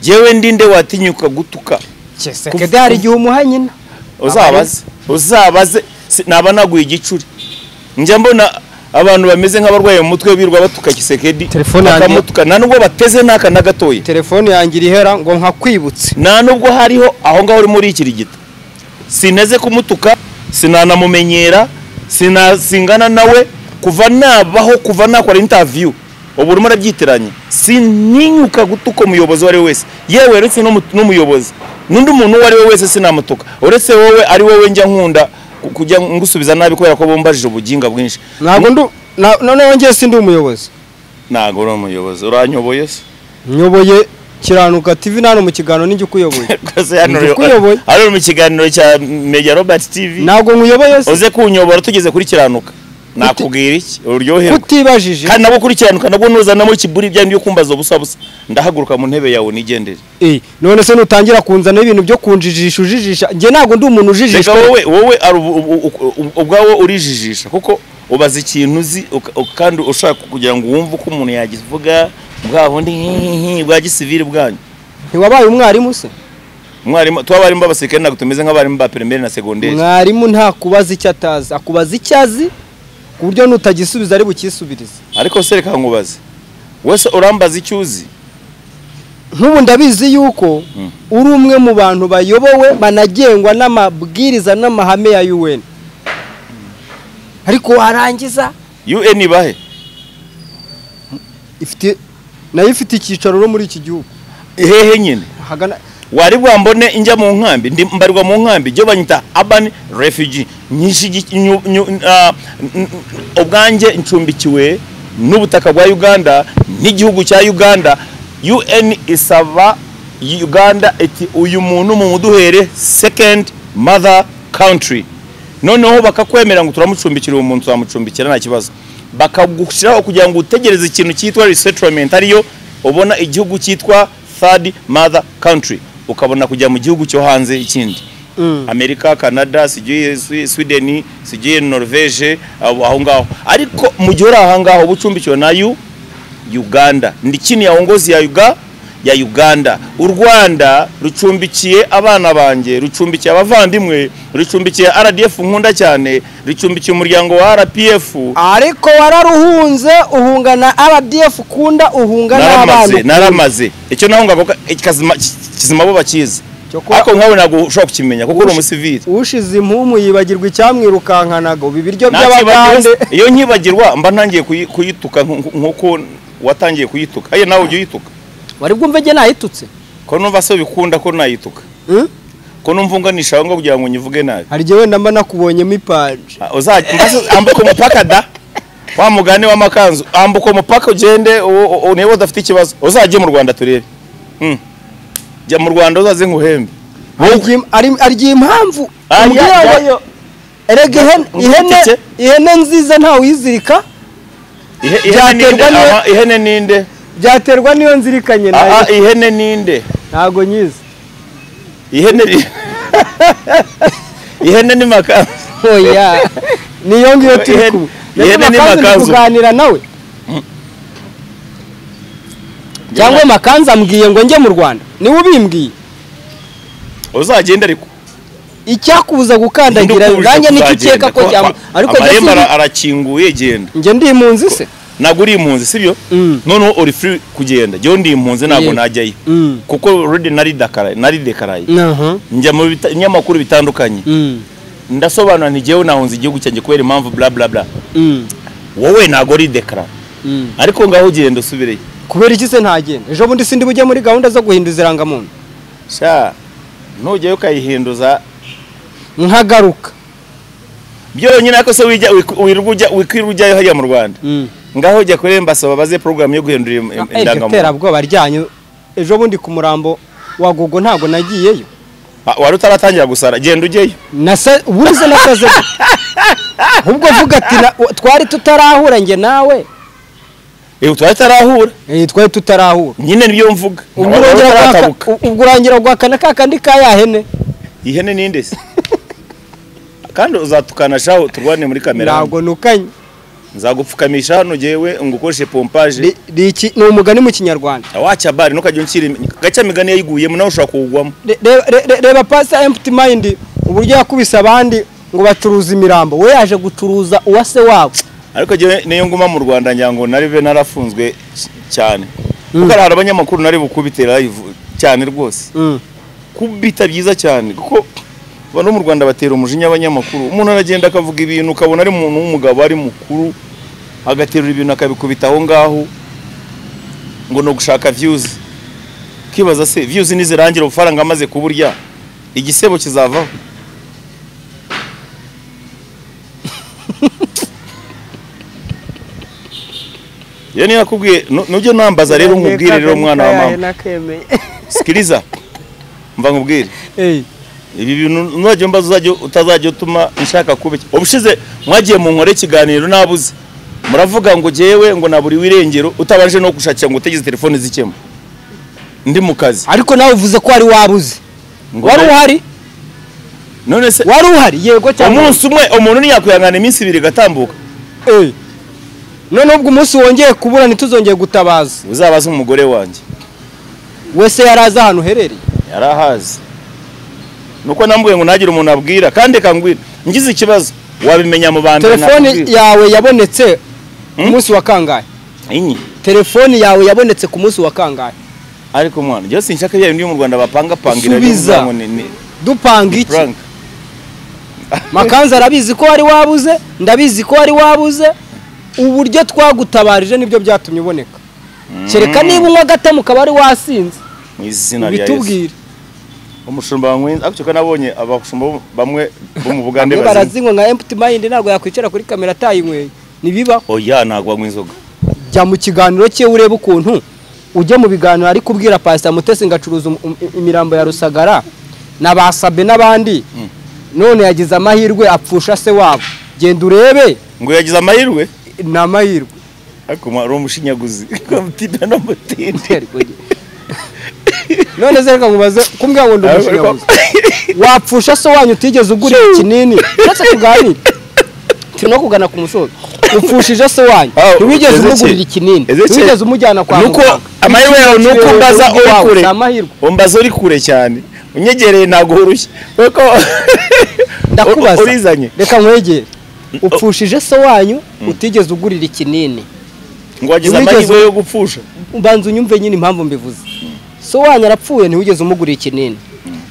jewe ndinde watinyuka gutuka Kisekedi hari igihe umuha nyina. Uzabaze naba naguye igicuri. Njya mbona abantu bameze nk'abarwaye mu mutwe birwa batuka Kisekedi, bakamutuka nta nubwo bateze naka na gatoya. Telefone yanjye irihera ngo nkakwibutse. Nta nubwo hariho aho ngaho uri muri ikirigita. Sineze kumutuka, sinanamumenyera, sinasingana nawe kuva nabaho, kuva nakora interview. Ubu urimo arabyitiranye. Sininyuka gutuka umuyobozi wari wese. Yewe uretse n'umuyobozi, n'undi muntu uwo ari we wese sinamutuka. Uretse wowe ari wowe njya nkunda kujya ngusubiza nabi kubera ko bombajije ubuginga bwinshi. Ntabwo ndu noneho ngiye sindi umuyobozi. Ntago uri umuyobozi, uranyoboye se? Nyoboye Kiranuka TV nano mu kiganiro ninjye ukuyoboye. Hano mu kiganiro cya Media Robert TV. Ntago nkuyoboye se? Uze kunyobora tugeze kuri Kiranuka. Nakubwira iki? Uryoherwa. Kutibajije. Kandi nabo kuri Kiranuka nabwo nuzanamo kiburi bya byo kumbaza ubusa busa. Ndahaguruka mu ntebe yawe nigendere. None se nutangira kunzana ibintu byo kunjijisha ujijisha. Nge ntago ndi umuntu ujijisha. Wowe ubwawe urijijisha kuko ubaza ikintu uzi kandi ushaka kugira ngo wumve uko umuntu yagivuga bwa bundi bwa gisivili bwanyu. Ntiwabaye umwarimu se? Umwarimu twabarimu b'abasirikare ntabwo tumeze nk'abarimu ba primaire na secondaire. Mwarimu nta kubaza icyo atazi, akubaza icyo azi ku buryo nutagisubiza ari bukisubirize. Ariko se reka nkubaze, wese urambaza icyo uzi? Nk'ubu ndabizi yuko uri umwe mu bantu bayobowe banagengwa n'amabwiriza n'amahame ya UN. Ariko warangiza UN bahe? Ifite nayo ifite icyicaro muri iki gihugu. Hehe nyine? Wari bwambone injya mu nkambi, ndi mbarwa mu nkambi byo banyita urban refugee. Ubwanjye ncumbikiwe n'ubutaka bwa Uganda n'igihugu cya Uganda. UN isaba Uganda iti uyu muntu mu muduhere second mother country. Noneho bakakwemera ngo turamucumbikira uwo muntu, turamucumbikira nta kibazo. Bakagushyiraho kugira ngo utegereze ikintu cyitwa resettlement, ariyo ubona igihugu cyitwa third mother country, ukabona kujya mu gihugu cyo hanze ikindi. Amerika, Canada, sigiye Sweden, sigiye Norvege, aho ngaho. Ariko mu gihe uri aho ngaho ubucumbikiwe na Uganda. Ndi chini ya uongozi ya Uganda. U Rwanda rucumbikiye abana banjye, rucumbikiye abavandimwe, rucumbikiye RDF nkunda cyane, rucumbikiye umuryango wa RPF. Ariko wararuhunze uhungana RDF kunda uhunga n'abana. Naramaze. Icyo nahunga kizima bo bakizi. Ariko nkawe ntabwo ushobora kukimenya kuko uri umusivili. Ushize impumu yibagirwa icyamwirukankanaga ibiryo by'abagande. Iyo nkibagirwa mba ntangiye kuyituka nkuko watangiye kuyituka. Aye nawe ujye uyituka. Wari bwumve je nayitutse? Ko numva se bikunda ko nayituka. Ko numva unganisha ngo kugira ngo nyivuge nabi. Hari je wenda mba nakubonyemo ipanje. Uzajya ambuka umupaka da. Wa mugani w'amakanzu, ambuka umupaka ugende niba udafite ikibazo. Uzajye mu Rwanda turebe. Jya mu Rwanda uzaze nkuhembe. Ari impamvu umbwira erega ihene nziza nta wizirika. Ihene ninde? Byaterwa niyo nzirikanye nayo. Ihene ninde? Ntago nyizi. Ihene ni makanzu. Oya. Niyo ngiyo turi kumwe. Ihene ni makanzu. Kuganira nawe. Cyangwa makanzu ambwiye ngo njye mu Rwanda. Niwe ubimbwiye. Uzagenda ariko. Icyakubuza gukandagira nanjye nicyo ukeka ko cyangwa ariko amarembo arakinguye genda. Njye ndi impunzi se? Ntabwo uri impunzi sibyo? Noneho uri free kugenda. Jyewe ndi impunzi ntabwo najyayo. Kuko already nari dekaraye. Njya mu binyamakuru bitandukanye. Ndasobanura nti jyewe nahunze igihugu cyanjye kubera impamvu bla bla bla. Wowe ntabwo uri dekara. Ariko ngaho ugenda usubireyo. Kubera iki se ntagenda? Ejo bundi sindi bujye muri gahunda zo guhinduza irangamuntu. Sha nujyayo ukayihinduza nkagaruka. Byonyine ariko se wijya wikwirwa ujyayo hariya mu Rwanda. Ngaho ujya kuri embassy babaze program yo guhindura indangamuntu. Terabwoba ryanyu ejo bundi ku murambo wa Gogo ntago nagiyeyo. Wari utaratangira gusara genda ujyeyo. Nasa ubundi se nasaze. Ubwo vuga ati twari tutarahura nge nawe. Twari tutarahura. Twari tutarahura. Nyine nibyo mvuga. Ubwo urangira gwakana kakandi ka yahene. Ihene ninde se? Kandi uzatukana shaho turwane muri kamera. Ntago nukanye. Nzagupfukamisha hano jewe ngukoreshe pompage. Iki ni umugani mu Kinyarwanda. Wacha bari nukajya unshyira gacha migani yayiguyemo nawe ushobora kuwugwamo. Reba Pastor Empty Mind uburyo yakubise abandi ngo bacuruza imirambo, we yaje gucuruza uwase wabo. Ariko jewe niyo nguma mu Rwanda ngira ngo nari be narafunzwe cyane. Kuko hari abanyamakuru nari bukubitera live cyane rwose. Kubita byiza cyane kuko bano mu Rwanda batera umujinya abanyamakuru. Umuntu aragenda akavuga ibintu ukabona ari umuntu w'umugabo ari mukuru agaterura ibintu akabikubita aho ngaho ngo no gushaka views. Kibaza se views nizirangira ubufaranga amaze kuburya igisebo kizavaho. Iyo niyo nakubwiye nujye nambaza rero nkubwire rero mwana wa mama. Sikiriza. Mva nkubwire. Ibi bintu nujye mbaza uzajye utazajye utuma nshaka kubiki. Ubushize mwagiye mu nkore ikiganiro nabuze. Muravuga ngo jewe ngo naburi wirengero utabanje no gushakira ngo utegeze telefone zikemo. Ndi mu kazi. Ariko nawe uvuze ko wari wabuze. Wari uhari? None se wari uhari yego cyangwa umunsi umwe umuntu ntiyakwihangana iminsi ibiri gatambuka. None ubwo umunsi wongeye kubura ntituzongeye gutabaza. Uzabaza umugore wanjye. Wese yaraza ahantu herereye? Yarahazi. Nuko nambuye ngo nagira umuntu abwira kandi kangwira. Ngize ikibazo wabimenya mu bantu. Telefone yawe yabonetse umunsi wa kangahe? Inyi. Telefone yawe yabonetse ku munsi wa kangahe? Ariko mwana, je sinshaka bya bindi mu Rwanda bapanga pangira ngo ni dupanga iki? Makanza arabizi ko wari wabuze, ndabizi ko wari wabuze. Uburyo twagutabarije nibyo byatumye uboneka. Kereka niba unywa agatamu ukaba ari wasinze. Mu izina rya Yesu. Umushumba wanywe ariko nabonye abashumba bamwe bo mu Bugande barazinywa nka empty mind, ntabwo yakwicara kuri kamera atayinyweye. Nibiba. Oya ntabwo banywa inzoga. Jya mu kiganiro cye urebe ukuntu ujye mu biganiro ari kubwira Pastor Mutesi ngacuruza imirambo ya Rusagara na basabe n'abandi. None yagize amahirwe apfusha se wabo. Genda urebe. Ngo yagize amahirwe? Ni amahirwe. Ariko ari umushinyaguzi. Mutinda no mutinde. None se reka nkubaze kumbwira ngo ndi umushinyaguzi. Wapfusha se wanyu utigeze ugura ikinini. Ndetse tuganire. Turi no kugana ku musozo. Upfushije se wanyu ntiwigeze umugurira ikinini. Ntiwigeze umujyana kwa muganga. Nuko amahirwe yawe nuko mbaza uri kure. Umbaza uri kure cyane. Unyegereye ntago urushye. Kuko ndakubaza. Reka nkwegere. Upfushije se wanyu utigeze ugurira ikinini. Ngo wagize amahirwe yo gupfusha. Mbanza unyumve nyine impamvu mbivuze. So wanyu arapfuye ntiwigeze umugurira ikinini.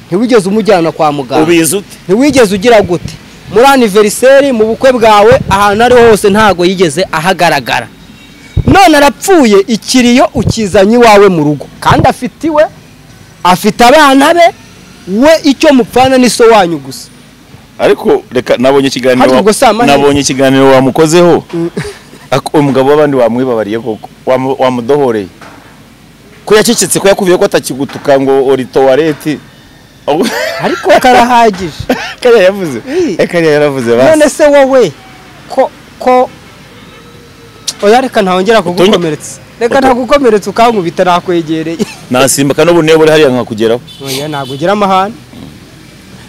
Ntiwigeze umujyana kwa muganga. Ubizi ute? Ntiwigeze ugira gute? Muri anniversaire mu bukwe bwawe ahantu ari hose ntago yigeze ahagaragara. None arapfuye ikiriyo ukizanye iwawe mu rugo. Kandi afitiwe afite abana be we icyo mupfana ni so wanyu gusa. Ariko reka nabonye ikiganiro nabonye ikiganiro wamukozeho. Umugabo w'abandi wamwibabariye koko wamudohoreye. Ko yacecetse ko yakuviye ko atakigutuka ngo ori toilette. Ariko karahagije. Kariya yavuze. Kariya yaravuze basi. None se wowe ko oya reka ntawongera kugukomeretsa. Reka ntagukomeretsa ukankubita nakwegereye. Nasimbuka n'ubunebwe buri hariya nkakugeraho. Oya nagugira amahane.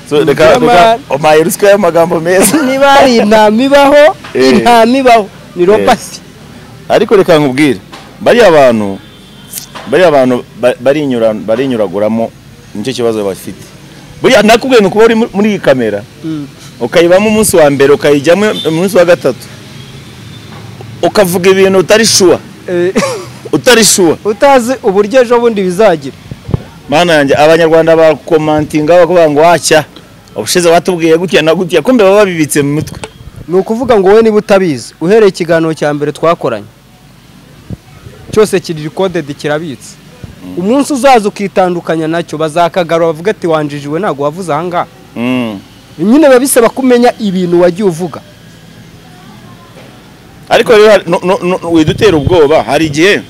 So reka omaye ruswa y'amagambo meza. Niba ari intama ibaho, intama ibaho ni robasi. Ariko reka nkubwire, bari abantu barinyuraguramo nicyo kibazo bafite. Buriya nakubwiye ngo kuba uri muri iyi kamera ukayibamo umunsi wa mbere ukayijyamo umunsi wa gatatu ukavuga ibintu utari sure. Utari sure. Utazi uburyo ejo bundi bizagira. Mana yanjye abanyarwanda bakomantinga bakuvuga ngo wacya ubushize watubwiye gutya na gutya kumbe baba babibitse mu mutwe. Ni ukuvuga ngo wowe niba utabizi uhereye ikiganiro cya mbere twakoranye cyose kiri recorded kirabitse. Umunsi uzaza ukitandukanya nacyo bazakagarura bavuga ati wanjijiwe ntago wavuze aha ngaha. Nyine babisaba kumenya ibintu wagiye uvuga. Ariko rero widutera ubwoba hari igihe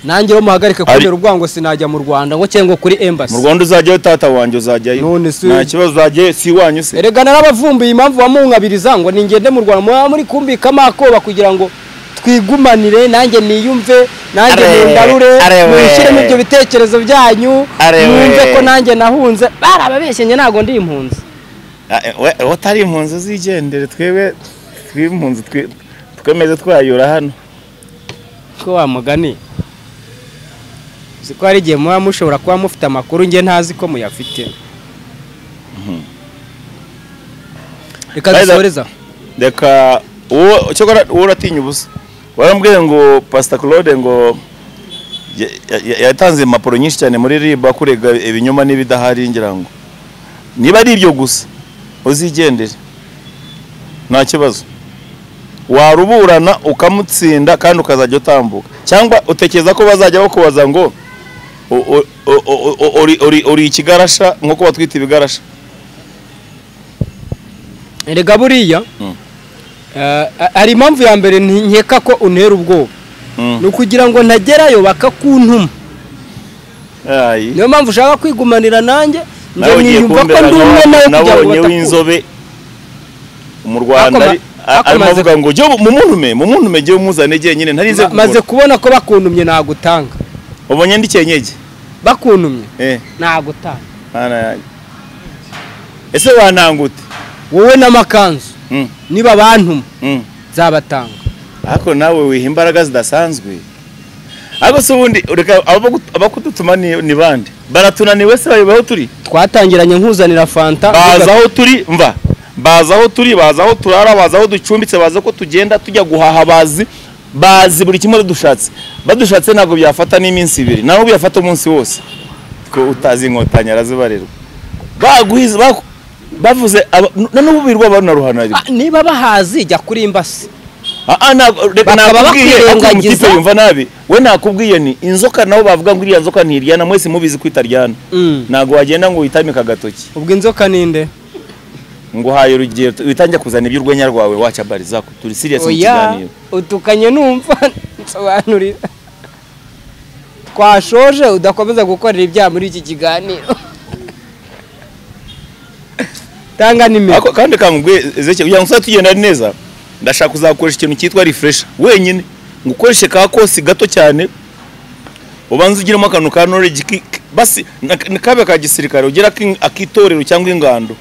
nanjye muhagarike kubera ubwango sinajya mu Rwanda ngo cyangwa kuri embassy. Mu Rwanda uzajyayo tata wanjye uzajyayo. Nta kibazo uzajyayo si wanyu se. Erega narabavumbuye impamvu bamunkabiriza ngo ningende mu Rwanda muri kumbikamo akoba kugira ngo twigumanire nanjye niyumve nanjye nindarure mwishyiremo ibyo bitekerezo byanyu mwumve ko nanjye nahunze. Barababeshye njye ntago ndi impunzi. Utari impunzi uzigendere twebwe tw'impunzi twemeze twayura hano. Ko wa mugani ko hari igihe muba mushobora kuba mufite amakuru njye ntazi ko muyafite. Reka dusoreza. Reka uwo cyokora uratinya ubusa. Warambwiye ngo Pastor Claude ngo yatanze impapuro nyinshi cyane muri RIB akurega ibinyoma n'ibidahari ngira ngo niba ari ibyo gusa uzigendere nta kibazo. Waruburana ukamutsinda kandi ukazajya utambuka. Cyangwa utekereza ko bazajya bakubaza ngo uri ikigarasha nkuko batwita ibigarasha. Erega buriya hari impamvu ya mbere nkeka ko untera ubwoba. Ni ukugira ngo ntagerayo bakakuntuma. Niyo mpamvu ushaka kwigumanira nanjye njye niyumva ko ndi umwe nawe kugira ngo nabonye w'inzobe mu Rwanda arimo avuga ngo jye mumuntume jye umuzane jyenyine ntarize kugura. Maze kubona ko bakuntumye nagutanga. Ubonye ndi cyenyege bakuntumye nagutanga. Mana yanjye, ese wanangute wowe n'amakanzu niba bantuma nzabatanga. Ariko nawe wiha imbaraga zidasanzwe. Ariko se ubundi reka abakudutuma ni bande? Baratunaniwe se bayobeho turi? Twatangiranye nkuzanira fanta. Baza aho turi mva, baza aho turi, baza aho turara, baza aho ducumbitse, baza ko tugenda tujya guhaha, bazi buri kimwe dushatse. Badushatse ntabwo byafata n'iminsi ibiri, naho byafata umunsi wose. Ko utazi inkotanyi arazibarirwa. Baguhize bavuze n'ubu birwa banaruhana. Niba bahazi jya kuri imbasi. Reka nakubwiye umutipe yumva nabi. We nakubwiye ni inzoka nabo bavuga ngo iriya nzoka ntiryana, mwese mubizi ko itaryana. Ntago wagenda ngo witamike agatoki. Ubwo inzoka ninde? Ngo haye urugero witangiye kuzana iby'urwenya rwawe wacha bari zako. Turi serious mu kiganiro. Utukanye numva nsobanurira. Twashoje udakomeza gukorera ibyaha muri iki kiganiro. Tanga nimero. Ako kandi kangwe Ezekiel kugira ngo tugenda neza. Ndashaka kuzakoresha ikintu cyitwa refresh wenyine, ngukoreshe ka kosi gato cyane, ubanze ugiremo akantu ka knowledge basi nakabe ka gisirikare ugira akitorero cyangwa ingando,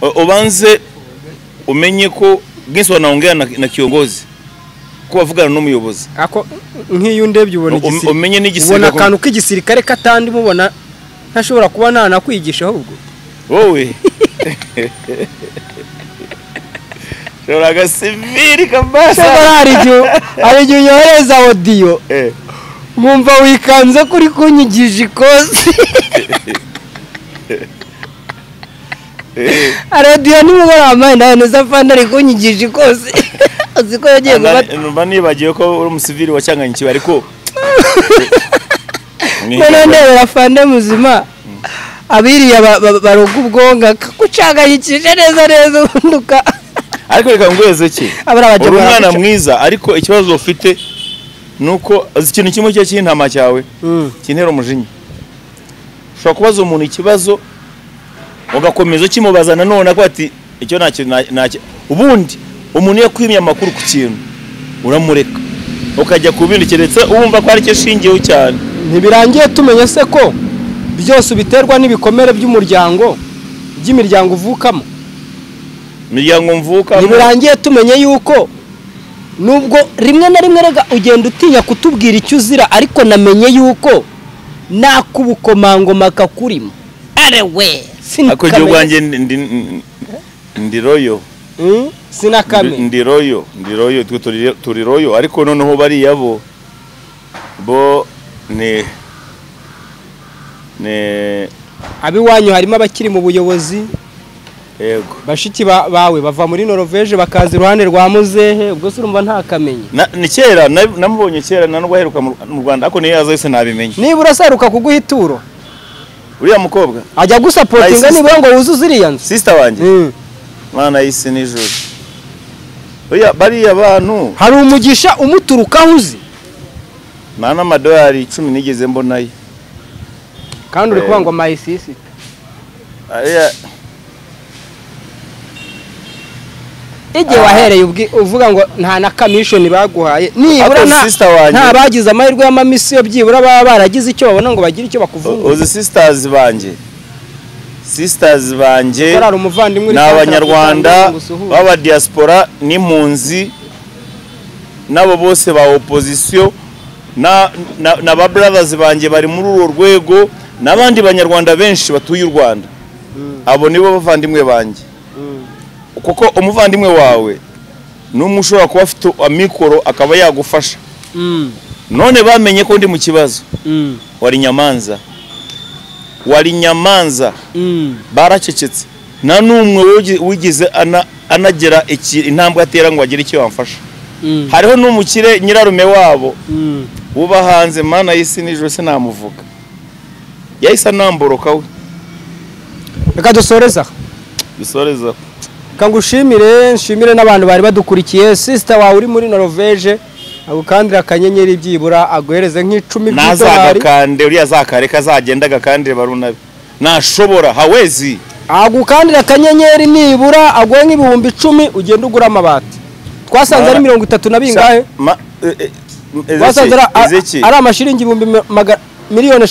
ubanze umenye ko ginsi wanaongea na kiongozi ko bavugana n'umuyobozi. Ako nk'iyo ndebye ubona igisirikare, umenye n'igisirikare, ubona akantu k'igisirikare katandi mubona ntashobora kuba nana kwigisha ahubwo wowe Shora siviri kabasa. Hari igihe unyohereza audio nkumva wikanze kuri kunyigisha ikosi. Audio nimugoroba mbaye nawe neza fanda ari kunyigisha ikosi. Uzi ko yagiye gufata. Numva nibagiwe ko uri umusivili wacyanganyikiwe ariko none ndebera fanda muzima. Abiriya baroga ubwonga kucanganyikije neza neza ubunduka. Ariko reka ngweze ki? Uri umwana mwiza ariko ikibazo ufite nuko ikintu kimwe cyo cy'intama cyawe kintera umujinya. Ushobora kubaza umuntu ikibazo ugakomeza ukimubaza nanone ko ati icyo ntacyo ntacyo. Ubundi umuntu yakwimye amakuru ku kintu uramureka ukajya ku bindi keretse uwumva ko ari cyo shingiyeho cyane. Ntibirangiye tumenye se ko byose biterwa n'ibikomere by'umuryango by'imiryango uvukamo. Miryango mvuka ntibirangiye tumenye yuko nubwo rimwe na rimwe rega ugenda utinya kutubwira icyo uzira, ariko namenye yuko nakubukomangoma kakurimo. Arewe sinakame wanjye ndi royo sinakame ndi royo twe turi royo, ariko noneho bariya bo ne abiwanyu harimo abakiri mu buyobozi. Yego. Bashiki bawe bava muri Norvege bakaza iruhande rwa muzehe, ubwo se urumva nta kamenye. Ni kera namubonye kera nanubwo aheruka mu Rwanda ariko niyo yaza yose nabimenye. Niba urasaruka kuguha ituro uriya mukobwa ajya gusapotinga nibura ngo wuzuze iriya nzu. Sister wanjye Mana y'isi n'ijuru. Oya bariya bantu hari umugisha umuturukaho uzi. Nta n'amadolari 10 nigeze mbonayo. Kandi uri kuvuga ngo my sister. Ariya igihe wahereye uvuga ngo nta na commission baguhaye, nibura nta bagize amahirwe y'amamisiyo byibura baba baragize icyo babona ngo bagire icyo bakuvunga. Uzi sisters banjye ni abanyarwanda baba diaspora n'impunzi nabo bose ba opposition na ba brothers banjye bari muri urwo rwego n'abandi banyarwanda benshi batuye u Rwanda. Abo nibo bavandimwe banjye. Kuko umuvandimwe wawe n'umwe ushobora kuba afite amikoro akaba yagufasha. None bamenye ko ndi mu kibazo. Wari Nyamanza baracecetse, nta n'umwe wigize anagera intambwe atera ngo agire icyo yamfasha. Hariho n'umukire nyirarume wabo uba hanze, Mana y'isi n'ijuru sinamuvuga, yahise anamboroka we. Reka dusoreza. Kangushimire, nshimire n'abantu bari badukurikiye. Sister wawe uri muri Norvege Agukandira akanyenyeri byibura aguhereze nk'icumi by'idolari. Nazagakande uriya zakareka azagenda agakandire barunabe. Nashobora hawezi. Agukandira akanyenyeri nibura aguhe nk'ibihumbi 10 ugenda ugura amabati. Twasanze ari 30 na bingahe? Twasanze ari amashiringi miliyoni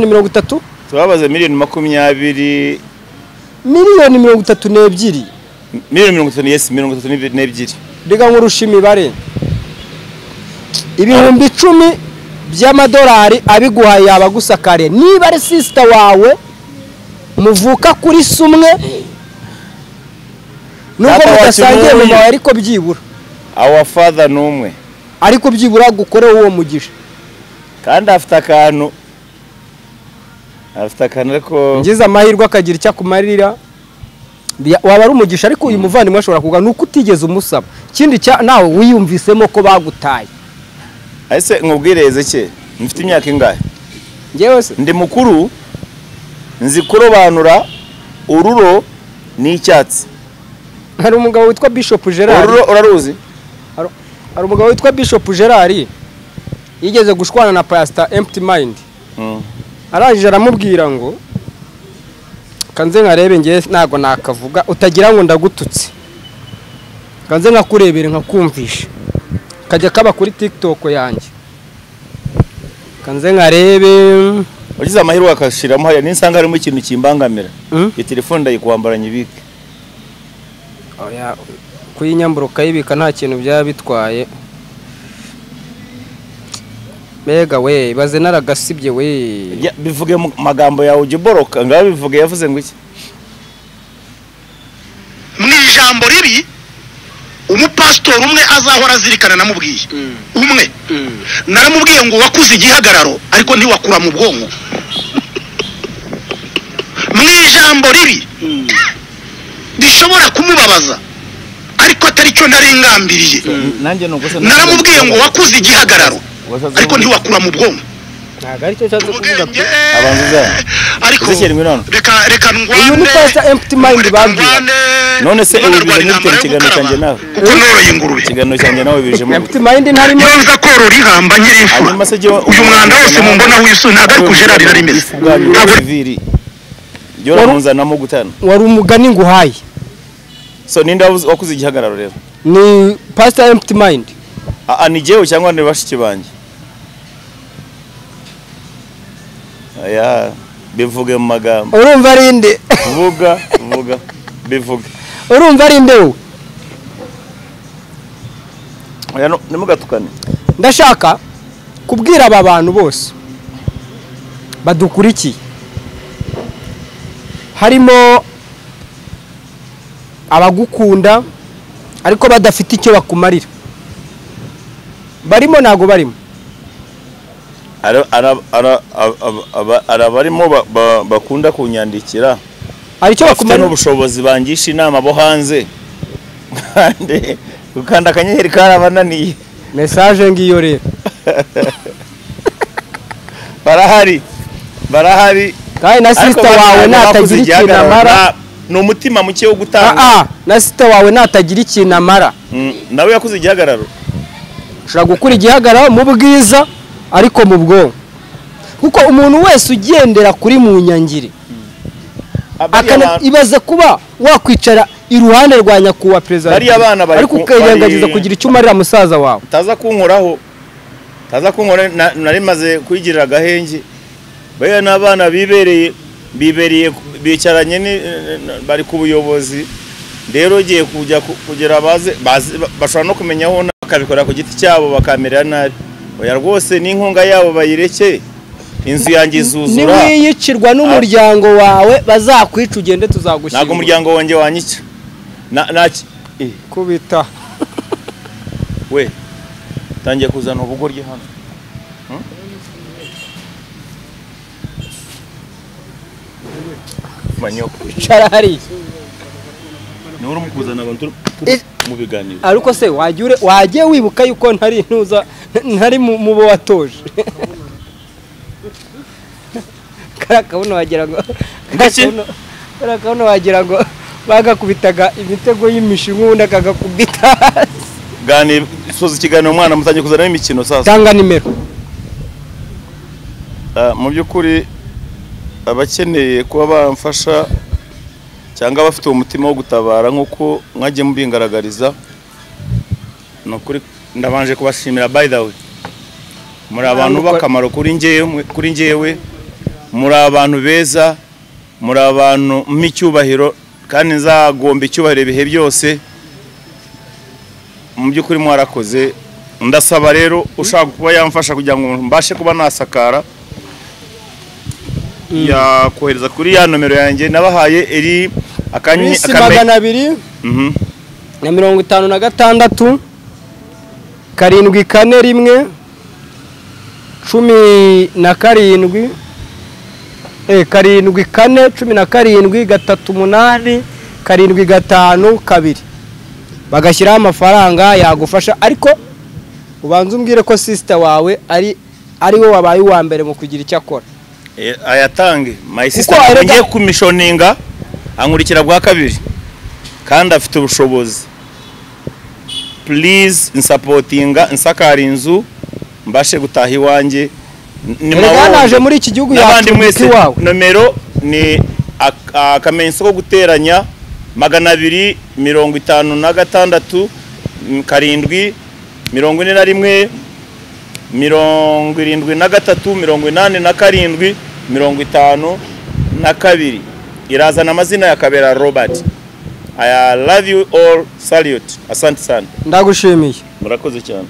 30. Twabaze miliyoni 20. Miliyoni 32. Miliyoni 30, yes, 32. Rega nkurusha imibare. Ibihumbi 10 by'amadolari abiguhaye yabagusakariye. Niba ari sister wawe muvuka kuri sumwe nubwo mudasangiye mu mawe ariko byibura. Our father numwe. Ariko byibura gukore uwo mugisha. Kandi afite akantu. Afite akantu ariko ngize amahirwe akagira icyo akumarira. Waba ari umugisha ariko uyu muvandimwe ashobora kuga nuko utigeze umusaba. Ikindi cya nawe wiyumvisemo ko bagutaye. Ese nkubwire Ezeke mfite imyaka ingahe? Ngewe se ndi mukuru nzi kurobanura ururo n'icyatsi. Hari umugabo witwa Bishop Gerard. Ururo uraruzi? Hari umugabo witwa Bishop Gerard yigeze gushwana na Pastor Empty Mind. Arangije aramubwira ngo kanze nkarebe ngiye ntago nakavuga utagira ngo ndagututse. Kanze nkakurebere nkakumvisha. Kajya kaba kuri TikTok yanjye. Kanze nkarebe ugize amahirwe akashiramo haya ninsanga harimo ikintu kimbangamira. Iyo telefone ndayikwambara nyibike. Oya kuyinyambura ukayibika nta kintu byaba bitwaye. Mega we baze naragasibye we. Bivuge mu magambo yawe ujye boroka ngaho bivuge yavuze ngo iki? Mu ijambo ribi umupastor umwe azahora azirikana namubwiye. Umwe. Naramubwiye ngo wakuze igihagararo ariko ntiwakura mu bwonko. Mu ijambo ribi rishobora kumubabaza ariko atari cyo narengambiriye. Nanjye nuko se naramubwiye ngo wakuze igihagararo ariko ntiwakura mu bwonko. Ntago aricyo cyaje kuvuga pe. Abanza ariko reka ngwane. Uyu ni Pastor Empty Mind babwiye. None se ibi bizanye ikiganiro cyanjye nawe? Kuko noroye ingurube. Ikiganiro cyanjye nawe bijemo. Empty Mind ntarimo. Nza korora ihamba nkiri imfura. Uyu mwanda wose mumbona wisu ntago ari ku Gerard nari meze. Civili. Jora munzanamo gutana. Wari umugani nguhaye. So ninde wakuze igihagararo rero? Ni Pastor Empty Mind. Ni jewe cyangwa ni bashiki banjye? Aya bivuge mu magambo. Urumva ari inde? Vuga bivuge. Urumva ari inde wowe? Oya no nimugatukane. Ndashaka kubwira aba bantu bose badukurikiye. Harimo abagukunda ariko badafite icyo bakumarira. Barimo nago barimo. Arabarimo bakunda kunyandikira. Aricyo bakumara n'ubushobozi bangisha inama bo hanze. Kandi gukanda akanyenyeri karabananiye. Message ngiyo rero. Barahari. Barahari. Kandi na sister wawe natagira ikintu amara. Ni umutima muke wo gutanga. Na sister wawe natagira ikintu amara. Nawe yakuze igihagararo. Ushobora gukura igihagararo mu bwiza ariko mu bwonko. Kuko umuntu wese ugendera kuri mu nyangiri ibaze kuba wakwicara iruhande rwa nyakubahwa perezida ariko ukirengagiza kugira icyo umarira musaza wawe. Taza kunkoraho. Taza kunkora nari maze kwigirira agahenge. Baya n'abana bibereye bicaranye bari ku buyobozi. Rero giye kujya kugera baze bashobora no kumenya aho bakabikora ku giti cyabo bakamera nabi. Oya rwose n'inkunga yabo bayireke inzu yanjye izuzura. Niwiyicirwa n'umuryango wawe bazakwica ugende tuzagushyingura. Ntabwo umuryango wanjye wanyica. Na kubita. We tangiye kuzana ubugoryi hano. Manyoko. Icara hariya. Ni uri mukuzana abantu mu biganiro. Ariko se wagiye wibuka yuko ntari ntuza ntari mu bo watoje. Karakabuno wagira ngo karakabuno wagira ngo bagakubitaga imitego y'imishinga ubundi akagakubita. Gani soza ikiganiro umwana mutangiye kuzana imikino sasa. Tanga nimero. Mu by'ukuri abakeneye kuba bamfasha cyangwa bafite umutima wo gutabara nkuko mwagiye mubingaragariza, nukuri ndabanje kubashimira. By the way, muri abantu bakamaro kuri njyewe, muri abantu beza, muri abantu m'icyubahiro, kandi nzagomba icyubahiro ibihe byose. Mu by'ukuri mwarakoze. Ndasaba rero ushaka kuba yamfasha kugira ngo mbashe kuba nasakara, yakohereza kuri ya nomero yanjye nabahaye iri akanyi 256 741 17 74 17 38 752 bagashyiraho amafaranga yagufasha. Ariko ubanza umbwire ko sister wawe ari we wabaye uwa mbere mu kugira icyo akora. Ayatange. My sister ngiye kumishoninga ankurikira bwa kabiri kandi afite ubushobozi. Please nsupportinga nsakara inzu mbashe gutaha iwanjye. Ni muri iki gihugu yacu iwawe. Nomero ni akamenyetso ko guteranya 256 7 41 73 87 52. Irazana amazina ya Kabera Robert. I love you all. Salute. Asante sana. Ndagushimiye. Murakoze cyane.